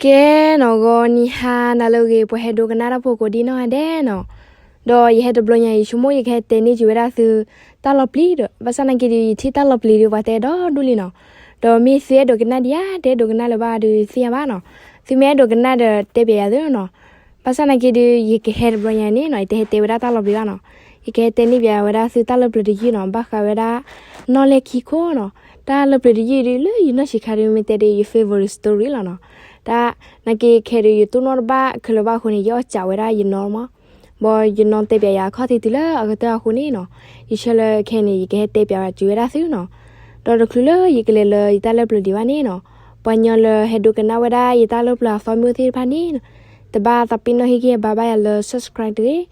ကဲနီၤ ဂီၤနံၤဟါနၤလၢအဂ့ၤ ပှၤဟဲဒိကနၣ်တၢ်ဖိကိးဒံနီၢ်ဂၤဒဲးနီၤ, ဒီးယဟဲတဘျီညါ ယဆိကမိၣ်ယကဟဲတဲန့ၢ်က့ၤဝဲဒၣ်သု တၢ်လီၤပျံၤဒီး ဘၣ်ဆၣ်နာ်က့ဒီး ယထံၣ်တၢ်လီၤပျံၤဒီး ပှၤတဲဒီဒူၣ်လံနီၤ, ဒီးမ့ၢ်သုအဲၣ်ဒိးကနၣ်ဒံးဧါ တအဲၣ်ဒိးကနၣ်လၢၤဘၣ်ဒီး သ့ၣ်ညါဘၣ်နီၤ, သုမ့ၢ်အဲၣ်ဒိးကနၣ်ဒီး တဲပၠးယၤသုနီၤ, ဘၣ်ဆၣ်နာ်က့ဒီး ယကဟဲတဘျီညါန့ၣ်နီၤ ယတဟဲတဲဝဲဒၣ်တၢ်လီၤပျံၤဘၣ်နီၤ, ယကဟဲတဲန့ၢ်ပၠးဝဲဒၣ်သုတၢ်လၢပျၢၤတယုၢ်နီၤ ဘၣ်ဃးဝဲဒၣ် နီၣ်လဲၢ်ခံခိၣ်နီၤ, တၢ်လၢပျၢၤတယုၢ်ဒီး လၢယနီၢ်ဆံးခါဒီး မ့ၢ်တဲဒီး ယ favorite story လီၤနီၤ, တၢ်နာ်က့ခဲဒီး ယတိၢ်နီၣ်တဘၣ်ခဲလၢာ်ဘၣ်အဃိန့ၣ် ယအီၣ်စးဝဲဒၣ်ယနီၢ်မး, ဘၣ်ယနီၢ်တဲပၠးယၤခီၣ်ထံးတုၤလၢအကတၢၢ်အဃိန့ၣ်နီၤ, ယဆၢလၢခဲန့ၣ် ယကဟဲတဲပၠးဝဲစၢၤဝဲဒၣ်သုနီၤ, ဒီးတချုးလၢယကလဲၤလၢယတၢ်လၢပျၢၤဒံးဘၣ်န့ၣ်နီၤ, ပှၤညီလၢဟဲဒိကနၣ်ဝဲဒၣ်ယတၢ်လၢပျၢၤအသီမုၢ်သ့ၣ်တဖၣ်န့ၣ်နီၤ, တဘၣ်သးပ့ၤနီၣ်ဟ့ၣ်ဂံၢ်ဟ့ၣ်ဘါဘၣ်ယၤလၢ subscribe တဂ့ၤ,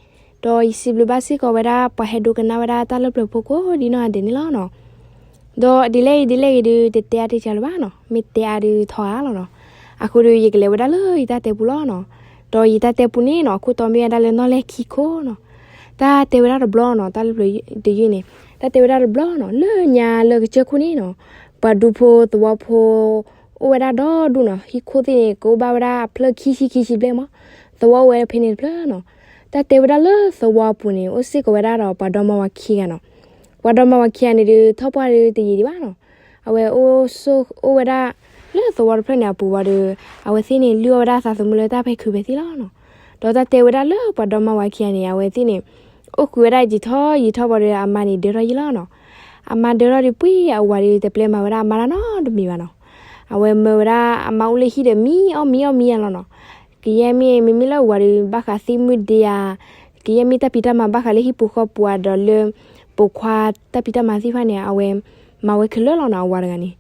ဒီးယစံးဘျုးဘၣ်စ့ၢ်ကီးဝဲဒၣ် ပှၤဟဲဒိကနၣ်ဝဲဒၣ်တၢ်လၢပျၢၤဖိကိးဒံနီၢ်ဂၤဒဲးန့ၣ်လီၤနီၤ. ဒီးဒ်လဲၣ်ဂ့ၤဒ်လဲၣ်ဂ့ၤဒီး တတဲအါတ့ၢ်လၢၤဘၣ်နီၤ, မ့ၢ်တဲအါဒီးထီအါလီၤနီၤ, အဃိဒီးယကလဲၤဝဲဒၣ်လၢယတၢ်တဲပူၤလီၤနီၤ, ဒီးယတၢ်တဲပူၤန့ၣ်နီၤ အခိၣ်တီမ့ၢ်ဝဲဒၣ်လၢနီၣ်လဲၢ်ခံခိၣ်နီၤ, တၢ်တဲဝဲဒၣ်တဘျီနီၤ တၢ်လၢပျၢၤတယုၢ်န့ၣ်, တၢ်တဲဝဲဒၣ်တဘျီနီၤ လၢညါလၢကစၢၢ်ခိၣ်န့ၣ်နီၤ, ပှၤဒူဖိသဝီဖိ အိၣ်ဝဲဒၣ်ဒီဒူၣ်နီၤ, ဟံၣ်ခိၣ်သ့ၣ်န့ၣ် ကအိၣ်ဘၣ်ဝဲဒၣ်အဖျၢၣ်ခံဆံခံဆံဘျဲၣ်မး, သဝီအိၣ်ဝဲဖဲန့ၣ်တဖျၢၣ်နီၤ, တၢ်တဲဝဲဒၣ်လၢသဝီပူၤန့ၣ် အိၣ်စ့ၢ်ကီးဝဲဒၣ်ဒီးပှၤဒီမါဝၤခံဂၤနီၤ, ပှၤဒီမါဝၤခံဂၤန့ၣ်ဒီး ထီၣ်ပှၢ်ဒီးတယံာ်ဒံးဘၣ်နီၤ, အဝဲအိၣ်ဆိၣ်အိၣ်ဝဲဒၣ် လၢသဝီတဖျၢၣ်န့ၣ်အပူၤဝံၤဒီး အဝဲသ့ၣ်န့ၣ် လုၢ်အီၣ်ဝဲဒၣ်အသးသမူလၢတၢ်ဖဲခုးဖဲသံၣ်လီၤနီၤ, ဒီးတၢ်တဲဝဲဒၣ်လၢပှၤဒီမါဝၤခံဂၤန့ၣ် အဝဲသ့ၣ်န့ၣ် အိၣ်ဃုာ်ဝဲဒၣ်ယံာ်ထီၣ်ယံာ်ထီၣ်ဝံၤဒီး အမါန့ၣ်ဒၢထီၣ်ယံာ်လီၤနီၤ, အမါဒၢထီၣ်ဒီးပှ့ၤအဝၤဒီး တပျဲမၤဝဲဒၣ်အမါတၢ်နီတမံၤဘၣ်နီၤ, အဝဲမၢဝဲဒၣ်အမါအိၣ်လၢဟံၣ်ဒီးမံအီၣ်မံအီၣ်မံအီၣ်လီၤနီၤ, ကယဲၢ်မ့ၢ်မ့မ့ၢ်လၢအဝၤဒီး ဘၣ်ဃးသံၣ်မုၢ်ဒ့ဧါ, ကယဲၢ်မ့ၢ်တၢ်ဖံးတၢ်မၤဘၣ်ဃးလၢဟံၣ်ပူၤဃီပူၤဧါ ဒီးလၢ ပိာ်ခွါတၢ်ဖံးတၢ်မၤသ့ၣ်တဖၣ်န့ၣ် အဝဲမၤဝဲခဲလၢာ်လီၤနီၤ အဝၤတဂၤန့ၣ်,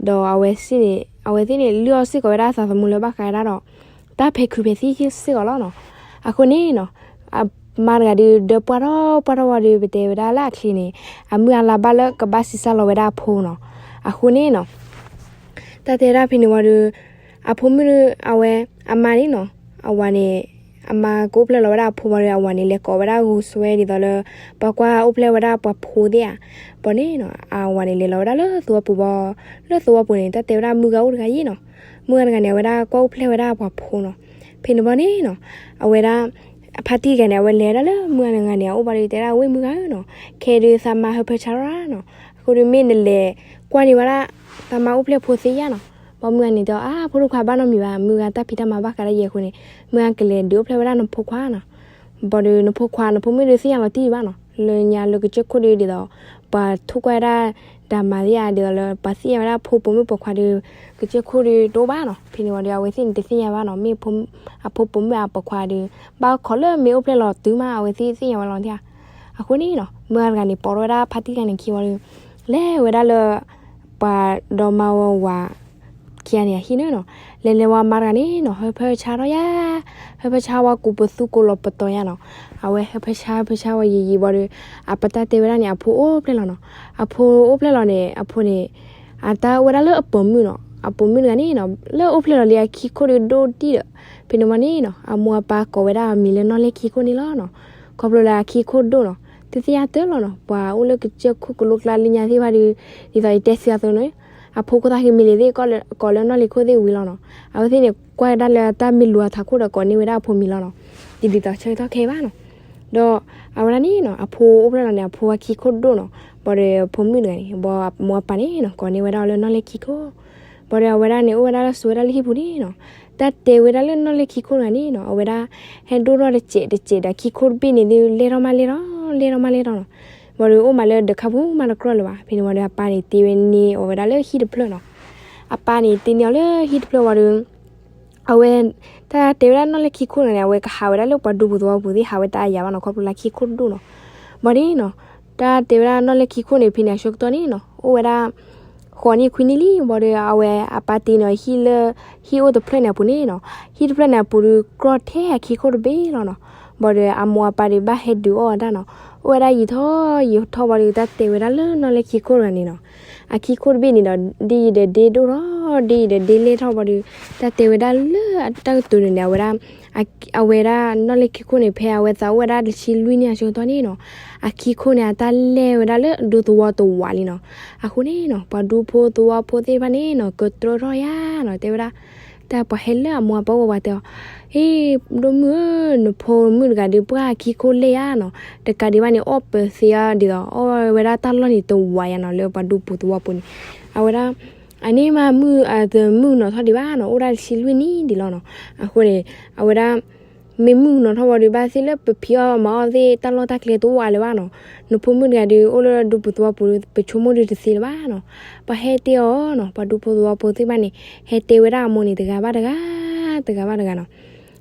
ဒီးအဝဲသ့ၣ်န့ၣ် အဝဲသ့ၣ်န့ၣ်လုၢ်အီၣ်စ့ၢ်ကီးဝဲဒၣ်အသးသမူလၢဘၣ်ဃးဝဲဒၣ်ဒီး တၢ်ဖဲခုးဖဲသံၣ်စ့ၢ်ကီးလီၤနီၤ, အဃိန့ၣ်နီၤ အမါတဂၤဒီးဒၢပှၢ်ထီၣ်ပှၢ်ထီၣ်ဝံၤဒီး ပတဲဝဲဒၣ်လၢအချ့န့ၣ် အမုၢ်အလါဘၣ်လၢကဘၣ်စံးစၢ်လီၤဝဲဒၣ်အဖိနီၤ, အဃိန့ၣ်နီၤ တၢ်တဲဒၣ်ဖဲန့ၣ်ဝံၤဒီး အဖိမုၣ်ဒီး အဝဲ အမါန့ၣ်နီၤ အဝၤန့ၣ် အမါကအိၣ်ဖျဲၣ်လီၤဝဲဒၣ်အဖိဝံၤဒီး အဝၤန့ၣ် လဲၤကိးဝဲဒၣ်ဂိၤစွဲဒ်သိးလၢ ပှၤကွၢ်အိၣ်ဖျဲၣ်ဝဲဒၣ်ပှၤဖိသ့ၣ်ဧါ, ဘၣ်န့ၣ်နီၤ အဝၤန့ၣ် လဲၤလီၤဝဲဒၣ်လၢသဝီပူၤဘၣ်, လၢသဝီပူၤန့ၣ် တၢ်တဲဝဲဒၣ်မုၢ်ဂၤအိၣ်တဂၤယံၤနီၤ, မုၢ်ဂၤတဂၤန့ၣ် အဝဲဒၣ်ကွၢ်အိၣ်ဖျဲၣ်ဝဲဒၣ်ပှၤဖိနီၤ, ဖဲန့ၣ်ဘၣ်န့ၣ်နီၤ အဝဲဒၣ် အဖါတံၢ်တဂၤန့ၣ် အဝဲလဲၤဒၣ်လၢမုၢ်ဂၤတဂၤန့ၣ် အအိၣ်ဘၣ်ဒီး တဲဒၣ်ဝဲမုၢ်ဂၤဧၢနီၤ, ခဲဒုးသးမါဟၢဖၢဆါထီၣ်နီၤ, အဃိဒီးမ့ၢ်နလဲၤကွၢ်န့ၢ်ဝဲဒၣ် သးမါအိၣ်ဖျဲၣ်ဖိသ့ဧါနီၤ, ဘၣ်မုၢ်ဂၤန့ၣ်တဲအီၤ အါ ဖိဒိၣ်ခွါဘၣ်နီတမံၤဘၣ်, မုၢ်ဂၤတၢ်ဖံးတၢ်မၤဘၣ်ဃးဒၣ်ယဲအဃိန့ၣ် မုၢ်ဂၤကလဲၤဒုးအိၣ်ဖျဲၣ်ဝဲဒၣ်နဖိခွါနီၤ, ဘၣ်ဒီးနဖိခွါ နဖိမုၣ်ဒီးသ့ၣ်ညါလီၤတံၢ်ဘၣ်နီၤ, လၢညါလၢကစၢၢ်ခိၣ်ဒီးဒ်သိး ပှၤထိၣ်ကွၢ်ဝဲဒၣ် တၢ်မၤသ့ၣ်ဧါ ဒ်သိးလၢပှၤသ့ၣ်ညါဝဲဒၣ်ဖိပိာ်မုၣ်ပိာ်ခွါဒီး ကစၢၢ်ခိၣ်ဒီးတအိၣ်ဘၣ်နီၤ, ဖဲန့ၣ်ဝံၤဒီး အဝဲသ့ၣ်န့ၣ်တသ့ၣ်ညါဘၣ်နီၤ, မ့ၢ်အဖိပိာ်မုၣ်ဧါပိာ်ခွါဒီး ဘၣ်ခီလၢမ့ၢ်အိၣ်ဖျဲၣ်လီၤတုၤမး အဝဲသ့ၣ်သ့ၣ်ညါဝဲလီၤသ့ဧါ, အဃိန့ၣ်နီၤ မုၢ်ဂၤတဂၤန့ၣ် ပိာ်ထီၣ်ဝဲဒၣ်ဖါတံၢ်တဂၤန့ၣ်ခံဝံၤဒီး လဲၤဝဲဒၣ်လၢ ပှၤဒီမါဝၤ ခံဂၤန့ၣ်အဟံၣ်န့ၣ်နီၤ, လဲၤလဲၤဝံၤမါတဂၤန့ၣ်နီၤ ဟၢဖၢဆါထီၣ်ယါ, ဟၢဖၢဆါဝံၤကိးပသူကိးလီၤပတီၤယါနီၤ, အဝဲဟၢဖၢဆါဟၢဖၢဆါဝံၤယံာ်ယံာ်ဝံၤဒီး အပတၢ်တဲဝဲဒၣ်န့ၣ် အဖိအိၣ်ဖျဲၣ်လီၤနီၤ, အဖိအိၣ်ဖျဲၣ်လီၤန့ၣ် အဖိန့ၣ် အတၢ်အိၣ်ဝဲဒၣ်လၢအပိာ်မုၣ်နီၤ, အပိာ်မုၣ်တဂၤန့ၣ်နီၤ လၢအိၣ်ဖျဲၣ်လီၤလံအခံခိၣ်ဒီးဒိၣ်ဒံးဒီး ဖဲန့ၣ်ဝံၤန့ၣ်နီၤ အမိၢ်အပၢ်ကိးဝဲဒၣ်အမံၤလၢနီၣ်လဲၢ်ခံခိၣ်န့ၣ်လီၤနီၤ, ခီဖျိလၢအခံခိၣ်ဒိၣ်နီၤ, သုသ့ၣ်ညါတၢ်လီၤနီၤ, ပှၤအိၣ်လၢကစၢၢ်ခိၣ်ကလိကျါလၢညါသ့ၣ်တဖၣ်ဒီး ဒ်သိးယတဲသုအသိးန့ၣ် အဖိခိၣ်သၣ်ဃံမ့ၢ်လံသ့ၣ် ကိးလၢနီၣ်လဲၢ်ခံခိၣ်သ့ၣ်ဝံၤလီၤနီၤ, အဝဲသ့ၣ်န့ၣ် ကွၢ်ဝဲဒၣ်လၢတၢ်မ့ၢ်လိာ်အထးခိၣ်ဒီးကိးန့ၢ်ဝဲဒၣ်အဖိမံၤလီၤနီၤ, ဒ်သိးဆၢကတီၢ်ခဲအံၤဘၣ်နီၤ, ဒီးအဝဲဒၣ်န့ၣ်နီၤ အဖိအိၣ်ဖျဲၣ်လီၤန့ၣ် အဖိအခံခိၣ်ဒိၣ်နီၤ, ဘၣ်ဒီးဖိမုၣ်တဂၤန့ၣ် ဘၣ်မိၢ်အပၢ်န့ၣ်နီၤ ကိးန့ၢ်ဝဲဒၣ်အီၤလၢနီၣ်လဲၢ်ခံခိၣ်, ဘၣ်ဒီးအဝဲဒၣ်န့ၣ် အိၣ်ဝဲဒၣ်လၢဆိးဝဲဒၣ်လၢဟံၣ်ပူၤန့ၣ်နီၤ, တၢ်တဲဝဲဒၣ်လၢနီၣ်လဲၢ်ခံခိၣ်တဂၤန့ၣ်နီၤ အဝဲဒၣ် ဟဲဒိၣ်ထီၣ်တစဲးတစဲးဒီး ခံခိၣ်တဘ့ၣ်န့ၣ်ဒုး လဲၢ်ထီၣ်မးလဲၢ်ထီၣ် လဲၢ်ထီၣ်မးလဲၢ်ထီၣ်နီၤ, ဘၣ်ဒီးအိၣ်မးလၢဒၢးခါပူၤမးတကြၢးလၢၤဘၣ်, ဖဲန့ၣ်ဝံၤဒီးအပၢ်န့ၣ်တ့ဝဲန့ၢ်အီၤဝဲဒၣ်လၢဟံၣ်တဖျၢၣ်နီၤ, အပၢ်န့ၣ်တ့န့ၢ်အီၤလၢဟံၣ်တဖျၢၣ်ဝံၤဒီး အဝဲ တၢ်တဲဝဲဒၣ်နီၣ်လဲၢ်ခံခိၣ်န့ၣ် အဝဲကဟးဝဲဒၣ်လၢပှၤဒူပူၤသဝီပူၤသ့ၣ် ဟးဝဲတၢ်အယၤဘၣ်နီၤ ခီဖျိလၢခံခိၣ်တဒိၣ်နီၤ, ဘၣ်န့ၣ်နီၤ တၢ်တဲဝဲဒၣ်နီၣ်လဲၢ်ခံခိၣ်န့ၣ် ဖဲန့ၣ်အဆၢကတီၢ်န့ၣ်နီၤ အိၣ်ဝဲဒၣ် ဃိးနံၣ်ခွံနံၣ်လံ ဘၣ်ဒီးအဝဲအပၢ်တ့န့ၢ်အီၤဟံၣ်လၢ ဟံၣ်အိၣ်တဖျၢၣ်န့ၣ်အပူၤန့ၣ်နီၤ, ဟံၣ်တဖျၢၣ်န့ၣ်အပူၤဒီး ကြီၢ်ထဲအခံခိၣ်တဘ့ၣ်လီၤနီၤ, ဘၣ်ဒီးအမိၢ်အပၢ်ဒီးဘၣ်ဟဲဒုးအီၣ်အတၢ်နီၤ, အိၣ်ဝဲဒၣ်ယံာ်ထီၣ်ယံာ်ထီၣ်ဘၣ်ဒီး တၢ်တဲဝဲဒၣ်လၢနီၣ်လဲၢ်ခံခိၣ်တဂၤန့ၣ်နီၤ အခံခိၣ်တဘ့ၣ်န့ၣ်ဒီး ဒ်အံၤဒီးဒ့ဒိၣ်ထီၣ် ဒ်အံၤဒီးဒ့လဲၢ်ထီၣ်ဘၣ်ဒီး တၢ်တဲဝဲဒၣ်လၢအတၢ်ကတိၤန့ၣ်န့ၣ် အဝဲဒၣ် အဝဲဒၣ်နီၣ်လဲၢ်ခံခိၣ်န့ၣ် ဖဲအဝဲသးအိၣ်ဝဲဒၣ်တဆံလွံၢ်နံၣ်အဆၢကတီၢ်န့ၣ်နီၤ, အခံခိၣ်န့ၣ် အတၢ်လဲၢ်ဝဲဒၣ်လၢဒူသဝီတဝးလံနီၤ, အဃိန့ၣ်နီၤ ပှၤဒူဖိသဝီဖိသ့ၣ်တဖၣ်န့ၣ်နီၤ ကတြၢထီၣ်ယါနီၤ တဲဝဲဒၣ် တၢ်ပှၤဟဲလၢအမိၢ်အပၢ်အိၣ် ပှၤတဲအီၤ, ဟ့ၣ် ဒိၣ်မုၣ်ဧၢ, နဖိမုၣ်တဂၤဒီး ပှၢ်အခံခိၣ်လဲၢ်ဧါနီၤ, တကးဒံးဘၣ်န့ၣ် အီၣ်ပၢၤသ့ဧါဒ်သိး အီၣ်ဝဲဒၣ်တၢ်လီၢ်န့ၣ်တဝးယါနီၤ လၢပှၤဒူဖိသဝီဖိန့ၣ်, အဝဲဒၣ် အန့ၣ်မးမုၣ်အတမုၣ်နီၤထီၣ်ဒံးဘၣ်နီၤ, အိၣ်ဒၣ်တဆံလွံၢ်နံၣ်ဒံးလီၤနီၤ. အဃိန့ၣ် အဝဲဒၣ် မ့ၢ်မုၣ်နီၤထီၣ်ဝံၤဒီး ဘၣ်သ့ၣ်လၢပဖံးအီၣ်မၤအီၣ်သ့ၣ် တၢ်လီၢ်တၢ်ကျဲတအိၣ်အါလၢၤဘၣ်နီၤ. နဖိမုၣ်တဂၤဒီး အိၣ်လၢဒူဖိသဝီဖိ ပဆိကမိၣ်ဒုးတသ့လၢၤဘၣ်နီၤ. ပှၤဟဲတဲအီၤနီၤ, ပှၤဒူဖိသဝီဖိသ့ၣ်တဖၣ်န့ၣ် ဟဲတဲဝဲဒၣ်အမိၢ်န့ၣ် တဂၤဘၣ်တဂၤ, တဂၤဘၣ်တဂၤနီၤ.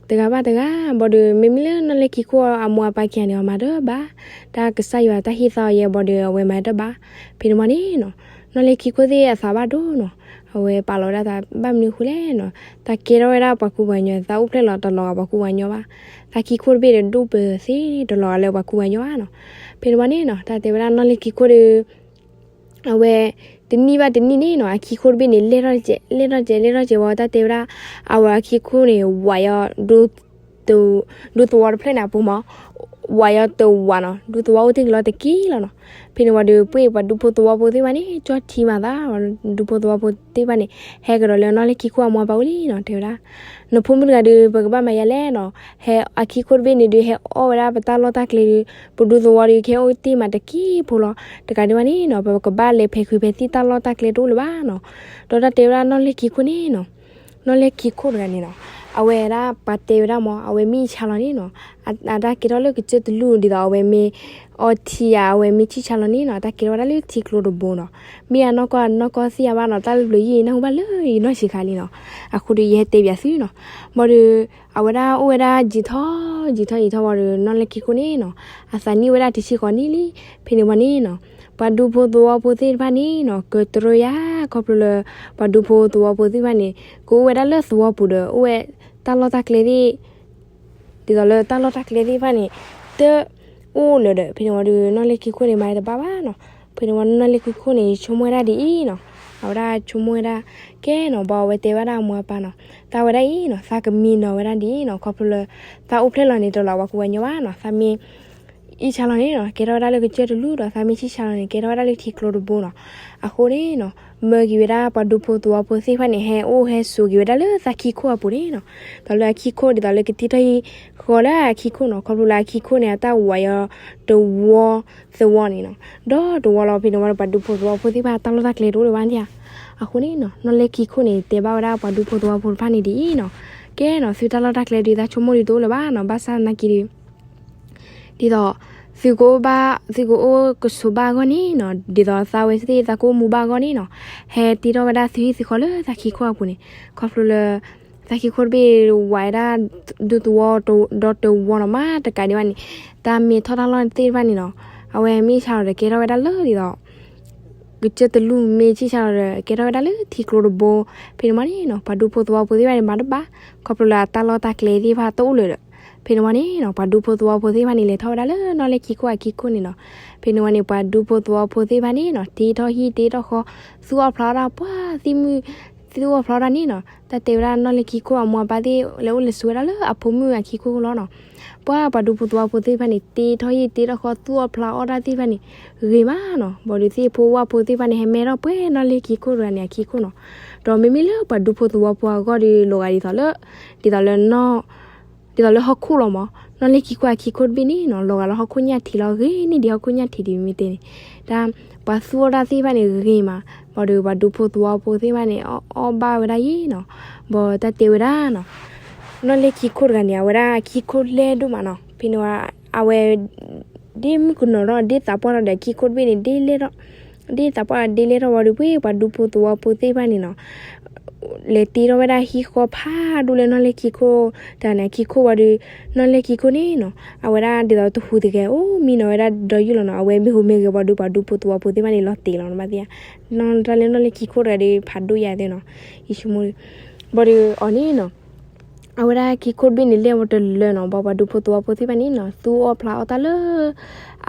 တဂၤဘၣ်တဂၤ ဘၣ်ဒီး မ့မ့ၢ်လၢနီၢ်လဲၢ်ခံခိၣ်အမိၢ်အပၢ်ခံဂၤန့ၣ် အမၤတဘၣ်, တၢ်ကစၢ်ယွၤတၢ်ဟ့ၣ်သီအီၤယဲ ဘၣ်ဒီး အဝဲမၤတဘၣ်. ဖဲန့ၣ်ဝံၤန့ၣ်နီၤ, နီၢ်လဲၢ်ခံခိၣ်သ့ၣ်အသးဘၣ်ဒိနီၤ, အဝဲပာ်လီၤဝဲဒၣ်သး ဘၣ်မနုၤအဃိလဲၣ်နီၤ, တၢ်ကဲထီၣ်ဝဲဒၣ်ပှၤကူပှၤကညီ, သးအိၣ်ဖျဲၣ်လီၤတလီၤဂာ်ပှၤကူပှၤကညီဘၣ်. သးခံခိၣ်တဘ့ၣ်ဒီးဒိၣ်ပၢၤသ့တလီၤဂာ်လၢပှၤကူပှၤကညီဘၣ်နီၤ. ဖဲန့ၣ်ဝံၤန့ၣ်နီၤ, တၢ်တဲဝဲဒၣ်နီၢ်လဲၢ်ခံခိၣ်ဒီး အဝဲ တနံၣ်ဘၣ်တနံၣ်န့ၣ်နီၤ, အခံခိၣ်တဘ့ၣ်န့ၣ် လဲၢ်ထီၣ်တစဲး လဲၢ်ထီၣ်တစဲး လဲၢ်ထီၣ်တစဲးဝံၤ တၢ်တဲဝဲဒၣ် အဝဲအခံခိၣ်န့ၣ် ဝးယီၤ ဒူသဝီတဖျၢၣ်န့ၣ်အပူၤမး, ဝးယီၤတဝးနီၤ, ဒူသဝီအိၣ်တ့ၢ်က့ၤလီၤတက့ၢ်လီၤနီၤ. ဖဲန့ၣ်ဝံၤဒီး ပှ့ၤပှၤဒူဖိသဝီဖိသ့ၣ်တဖၣ်န့ၣ် ကၠီထံမၤသး, ဒူဖိသဝီဖိသ့ၣ်တဖၣ်န့ၣ် ဟဲကဒီးလၢနီၢ်လဲၢ်ခံခိၣ်အမိၢ်အပၢ်အိၣ်လံနီၤ, တဲဝဲဒၣ် နဖိမုၣ်တဂၤဒီး ပကဘၣ်မၤယါလဲၣ်နီၤ, ဟဲအခံခိၣ်တဘ့ၣ်န့ၣ်ဒီး ဟဲအီၣ်ဝဲဒၣ်ပတၢ်လီၢ်တၢ်ကျဲဒီး ပဒူသဝီဒီး ကဟဲအိၣ်တ့ၢ်မးတက့ၢ်ဖိလီၤ. တကးဒံးဘၣ်န့ၣ်နီၤ, ပကဘၣ်လဲၤဖဲးဃုာ်ဖဲးသံၣ် တၢ်လီၢ်တၢ်ကျဲတအိၣ်လၢၤဘၣ်နီၤ. ဒီးတၢ်တဲဝဲဒၣ်နီၢ်လဲၢ်ခံခိၣ်န့ၣ်နီၤ, နီၢ်လဲၢ်ခံခိၣ်တဂၤန့ၣ်နီၤ, အဝဲဒၣ်ပှၤတဲဝဲဒၣ်မး အဝဲမ့ၢ်ဆါလီၤန့ၣ်နီၤ, အတၢ်ကဲထီၣ်လၢကစၢၢ်တလူၢ်ဒ်သိး အဝဲမ့ၢ်အီထံယၤ အဝဲမ့ၢ်ဆံၣ်ဆါလီၤန့ၣ်နီၤ, တၢ်ကဲထီၣ်ဝဲဒၣ်လၢထံကျိတဘိနီၤ. မ့ၢ်အနီၢ်ကီၢ်နီၢ်ကီၢ်သ့ၣ်ညါဘၣ်နီၤ, တၢ်လၢပျၢၤယံာ်ယံာ် နၢ်ဟူဘၣ်လၢယနီၢ်ဆံးခါလံနီၤ. အဃိဒီး ယဟဲတဲပၠးသုနီၤ. ဘၣ်ဒီး အဝဲဒၣ်အိၣ်ဝဲဒၣ်ယံာ်ထီၣ်ယံာ်ထီၣ်ယံာ်ထီၣ်ဝံၤဒီး နီၢ်လဲၢ်ခံခိၣ်န့ၣ်နီၤ, အသးနံၣ်အိၣ်ဝဲဒၣ်တဆံဃိးနံၣ်လံ. ဖဲန့ၣ်ဝံၤန့ၣ်နီၤ, ပှၤဒူဖိသဝီဖိသ့ၣ်တဖၣ်န့ၣ်နီၤ ကတြၢယၤ ခီဖျိလၢ ပှၤဒူဖိသဝီဖိသ့ၣ်တဖၣ်န့ၣ် ကအိၣ်ဝဲဒၣ်လၢသဝီပူၤဒီး အိၣ်ဝဲတၢ်လီၢ်တၢ်ကျဲသ့ၣ် ဒ်သိးလၢတၢ်လီၢ်တၢ်ကျဲသ့ၣ်တဖၣ်န့ၣ် တအိၣ်လၢၤဒီး ဖဲန့ၣ်ဝံၤဒီး နီၢ်လဲၢ်ခံခိၣ်န့ၣ် မၤတဘၣ်ဘၣ်နီၤ. ဖဲန့ၣ်ဝံၤ နီၢ်လဲၢ်ခံခိၣ်န့ၣ် ဆိကမိၣ်ဝဲဒၣ်ဒ်အံၤနီၤ, အဝဲဒၣ်ဆိကမိၣ်ဝဲဒၣ် ကဲနီၤ, ဘၣ်အဝဲတဲဝဲဒၣ်အမိၢ်အပၢ်နီၤ, တၢ်ဝဲဒၣ်အံၤနီၤ သးကမံနီၤဝဲဒၣ်ဒ်အံၤနီၤ, ခီဖျိလၢ သးအိၣ်ဖျဲၣ်လီၤန့ၣ်တလီၤဂာ်ပှၤကူပှၤကညီဘၣ်နီၤ, သးမ့ၢ် အံၣ်ဆါလီၤန့ၣ်နီၤ ကဲထီၣ်ဝဲဒၣ်လၢကစၢၢ်တလူၢ်ဒီး သးမ့ၢ်ဆံၣ်ဆါလီၤန့ၣ် ကဲထီၣ်ဝဲဒၣ်လၢထံကျိတဘိနီၤ. အဃိန့ၣ်နီၤ မၢက့ၤဝဲဒၣ်ပှၤဒူဖိသဝီဖိသ့ၣ်တဖၣ်န့ၣ် ဟဲအိၣ်ဟဲဆိးက့ၤဝဲဒၣ်လၢသးခံခိၣ်အပူၤန့ၣ်နီၤ, ဒ်သိးလၢအခံခိၣ်ဒ်သိးလၢကတ့ထီၣ်ဟံၣ်ဃီလၢအခံခိၣ်နီၤ, ခီဖျိလၢအခံခိၣ်န့ၣ် အတၢ်ဝးယီၤတဝီသဝီန့ၣ်နီၤ, ဒီးတဝီလီၤ. ဖဲန့ၣ်ဝံၤဒီး ပှၤဒူဖိသဝီဖိသ့ၣ်တဖၣ် တၢ်လီၢ်တၢ်ကျဲတအိၣ်လၢၤဘၣ်န့ၣ်ဧါ. အဃိန့ၣ်နီၤ နီၢ်လဲၢ်ခံခိၣ်န့ၣ် တဲဘၣ်ဝဲဒၣ်ပှၤဒူဖိသဝီဖိတဖၣ်န့ၣ်ဒ်အံၤနီၤ, ကဲနီၤ သုတၢ်လီၢ်တၢ်ကျဲဒုး သးဆိကမိၣ်ဒုးတအိၣ်လၢၤဘၣ်နီၤ, ဘၣ်ဆၣ်သနာ်က့ဒီး ဒ်သိး သုကအိၣ်ဘၣ် သုကအိၣ်ကဆိးဘၣ်အဂီၢ်န့ၣ်နီၤ, ဒ်သိးသးဝဲသ့ၣ်သးကအိၣ်မူဘၣ်အဂီၢ်န့ၣ်နီၤ, ဟဲတ့ထီၣ်ဝဲဒၣ်သုဟံၣ်သုဃီလၢသးခံခိၣ်အပူၤန့ၣ်, ခီဖျိလၢ သးခံခိၣ်တဘ့ၣ်ဝးဝဲဒၣ် ဒူသဝီဒီးတဝီနီၤ, မ့ၢ်တကးဒံးဘၣ်န့ၣ် တၢ်မ့ၢ်ထီၣ်တၢ်လီၢ်သ့ၣ်တဖၣ်န့ၣ်နီၤ, အဝဲမ့ၢ်ဆါလီၤဒီး ကဲထီၣ်ဝဲဒၣ်လၢဒ်သိး ကစၢၢ်တလူၢ် မ့ၢ်ဆံၣ်ဆါလီၤဒီး ကဲထီၣ်ဝဲဒၣ်လၢထံကျိတဘိ. ဖဲန့ၣ်ဝံၤန့ၣ်နီၤ ပှၤဒူဖိသဝီဖိသ့ၣ်တဖၣ်န့ၣ် မၤတဘၣ် ခီဖျိလၢအတၢ်လီၢ်တၢ်ကျဲသ့ၣ်တဖၣ်တအိၣ်လၢၤဒီး ဖဲန့ၣ်ဝံၤန့ၣ်နီၤ ပှၤဒူဖိသဝီဖိသ့ၣ်တဖၣ်န့ၣ် လဲၤထီၣ်ဝဲဒၣ်လၢနီၢ်လဲၢ်ခံခိၣ်အခံခိၣ်န့ၣ်နီၤ. ဖဲန့ၣ်ဝံၤန့ၣ် ပှၤဒူဖိသဝီဖိသ့ၣ်တဖၣ်န့ၣ်နီၤ တ့ထီၣ်ဟံၣ်တ့ထီၣ်ဃီ သူၣ်အီၣ်ဖျးအီၣ်တၢ် ပှၤသ့ၣ်မုၣ် သူၣ်အီၣ်ဖျးအီၣ်တၢ်န့ၣ်နီၤ. တၢ်တဲဝဲဒၣ်နီၢ်လဲၢ်ခံခိၣ်အမိၢ်အပၢ်သ့ၣ် လဲၤအိၣ်လဲၤဆိးဝဲဒၣ်လၢအဖိမုၣ်အခံခိၣ်လီၤနီၤ. ပှၤပှၤဒူဖိသဝီဖိသ့ၣ်တဖၣ်န့ၣ် တ့ထီၣ်ဟံၣ်တ့ထီၣ်ဃီ သူၣ်အီၣ်ဖျးအီၣ်တၢ်သ့ၣ်တဖၣ်န့ၣ် ဂ့ၤမးနီၤ. ဘၣ်ဒီးသ့ၣ်ဖိဝၣ်ဖိသ့ၣ်တဖၣ်န့ၣ် ဟဲမဲထီၣ်ပှဲၤနီၢ်လဲၢ်ခံခိၣ်တဂၤန့ၣ်အခံခိၣ်နီၤ. ဒီးမ့မ့ၢ်လၢပှၤဒူဖိသဝီဖိအဂီၢ်ဒီး လီၤဂာ်ဒ်သိးလၢ ဒ်သိးလၢနီၢ် ဒ်သိးလၢဟီၣ်ခိၣ်လီၤမး. နီၢ်လဲၢ်ခံခိၣ်အခံခိၣ်တဘ့ၣ်န့ၣ်နီၤ လီၤဂာ်လၢဟီၣ်ခိၣ်ညၣ်ထံးလီၤ. ဂ့ၤန့ၢ်ဒံးဟီၣ်ခိၣ်ညၣ်ထံးဒံးမ့ၢ်တဲန့ၣ် တၢ်ပှၤသူၣ်အီၣ်တၢ်သ့ၣ်တဖၣ်န့ၣ်ဂ့ၤမး. ဘၣ်ဒီးပှၤဒူဖိသဝီဖိသ့ၣ်တဖၣ်န့ၣ် အီၣ်ဘၣ်ဝဲဒၣ်ယဲနီၤ. ဘၣ်တၢ်တဲဝဲဒၣ်နီၤ နီၢ်လဲၢ်ခံခိၣ်တဂၤန့ၣ် အဝဲဒၣ်အခံခိၣ်လဲၢ်ဒိၣ်မးနီၤ. ဖဲန့ၣ်ဝံၤ အဝဲ ဒ်မုၣ်ကနီၤထီၣ် ဒ်သးပှၢ်ထီၣ်ဒီး အခံခိၣ်တဘ့ၣ်န့ၣ် ဒ်လဲၢ်ထီၣ် ဒ်သးပှၢ်ဒ်လဲၢ်ထီၣ်ဝံၤဒီး ပှၤဒူဖိသဝီဖိသ့ၣ်တဖၣ်န့ၣ်နီၤ လဲၤတ့ထီၣ်ဝဲဒၣ်ဟံၣ်ဃီဖးဒိၣ်လၢနီၢ်လဲၢ်ခံခိၣ်တဂၤန့ၣ်အခံခိၣ်ဝံၤဒီး နီၢ်လဲၢ်ခံခိၣ်န့ၣ်နီၤ အဝဲဒၣ်ဒ်သိးတဟူးတဂဲၤ အိၣ်မံနီၤဝဲဒၣ်ဒီးယုၢ်လီၤနီၤ. အဝဲမ့ၢ်ဟူးမ့ၢ်ဂဲၤဝံၤဒီး ပှၤဒူဖိသဝီဖိသ့ၣ်တဖၣ်န့ၣ် လီၤတဲာ်လီၤနီၤ မးသ့ဧါ. နီၢ်တၢ်လၢနီၢ်လဲၢ်ခံခိၣ်တဂၤဒီး ဖးဒိၣ်ယၤသ့နီၤ ယဆိကမိၣ်ဒီး ဘၣ်ဒီးအီၤန့ၣ်နီၤ အဝဲဒၣ်ခံခိၣ်တဘ့ၣ်န့ၣ် လဲၢ်ဝဲတလၢနီၤ. ဘၣ်ပှၤဒူဖိသဝီဖိသ့ၣ်တဖၣ်န့ၣ်နီၤ သူၣ်အီၣ်ဖျးအီၣ်တၢ်လၢ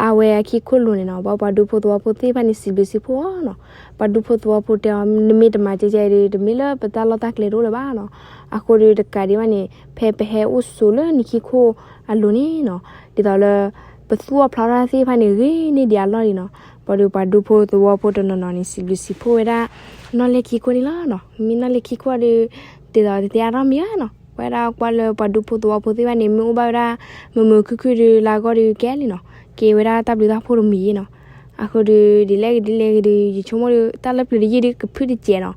အဝဲအခံခိၣ်လိၤန့ၣ်နီၤ. ဘၣ်ပှၤဒူဖိသဝီဖိသ့ၣ်တဖၣ်န့ၣ် စံးဘျုးစံးဖှိၣ်အီၤနီၤ. ပှၤဒူဖိသဝီဖိတဲအီၤ နမ့ၢ်တမၤကဲကဲဒီး တမ့ၢ်လၢပတၢ်လီၢ်တၢ်ကျဲတအိၣ်လၢၤဘၣ်နီၤ. အဃိဒီးတကးဒံးဘၣ်န့ၣ် ဖဲပဟဲအိၣ်ဆိးလၢနခံခိၣ်အလိၤန့ၣ်နီၤ ဒ်သိးလၢ ပသူၣ်အီၣ်ဖျးအီၣ်တၢ်သ့ၣ်တဖၣ်န့ၣ် ဂ့ၤန့ၢ်ဒံးအလီၢ်လံနီၤ. ဘၣ်ဒီးပှၤဒူဖိသဝီဖိတနီၤနီၤန့ၣ် စံးဘျုးစံးဖှိၣ်ဝဲဒၣ် နီၢ်လဲၢ်ခံခိၣ်န့ၣ်လီၤနီၤ. မ့ၢ်နီၢ်လဲၢ်ခံခိၣ်ဒီး ဒ်သိးတတဲအါထီၣ်မံၤဘၣ်နီၤ, ဝဲဒၣ်ကွၢ်လၢပှၤဒူဖိသဝီဖိသ့ၣ်တဖၣ်န့ၣ် မ့ၢ်အိၣ်ဘၣ်ဝဲဒၣ် မုာ်မုာ်ခုၣ်ခုၣ်ဒီး လၢအဂီၢ်ဒီးကဲလံနီၤ, က့ၤဝဲဒၣ်တၢ်ဘျုးတၢ်ဖှိၣ်တမံၤနီၤ. အဃိဒီး ဒ်လဲၣ်ဂ့ၤဒ်လဲၣ်ဂ့ၤဒီး ယဆိကမိၣ်ဒီး တၢ်လၢပျၢၤတယုၢ်ဒီးကဖုၣ်တစဲးနီၤ.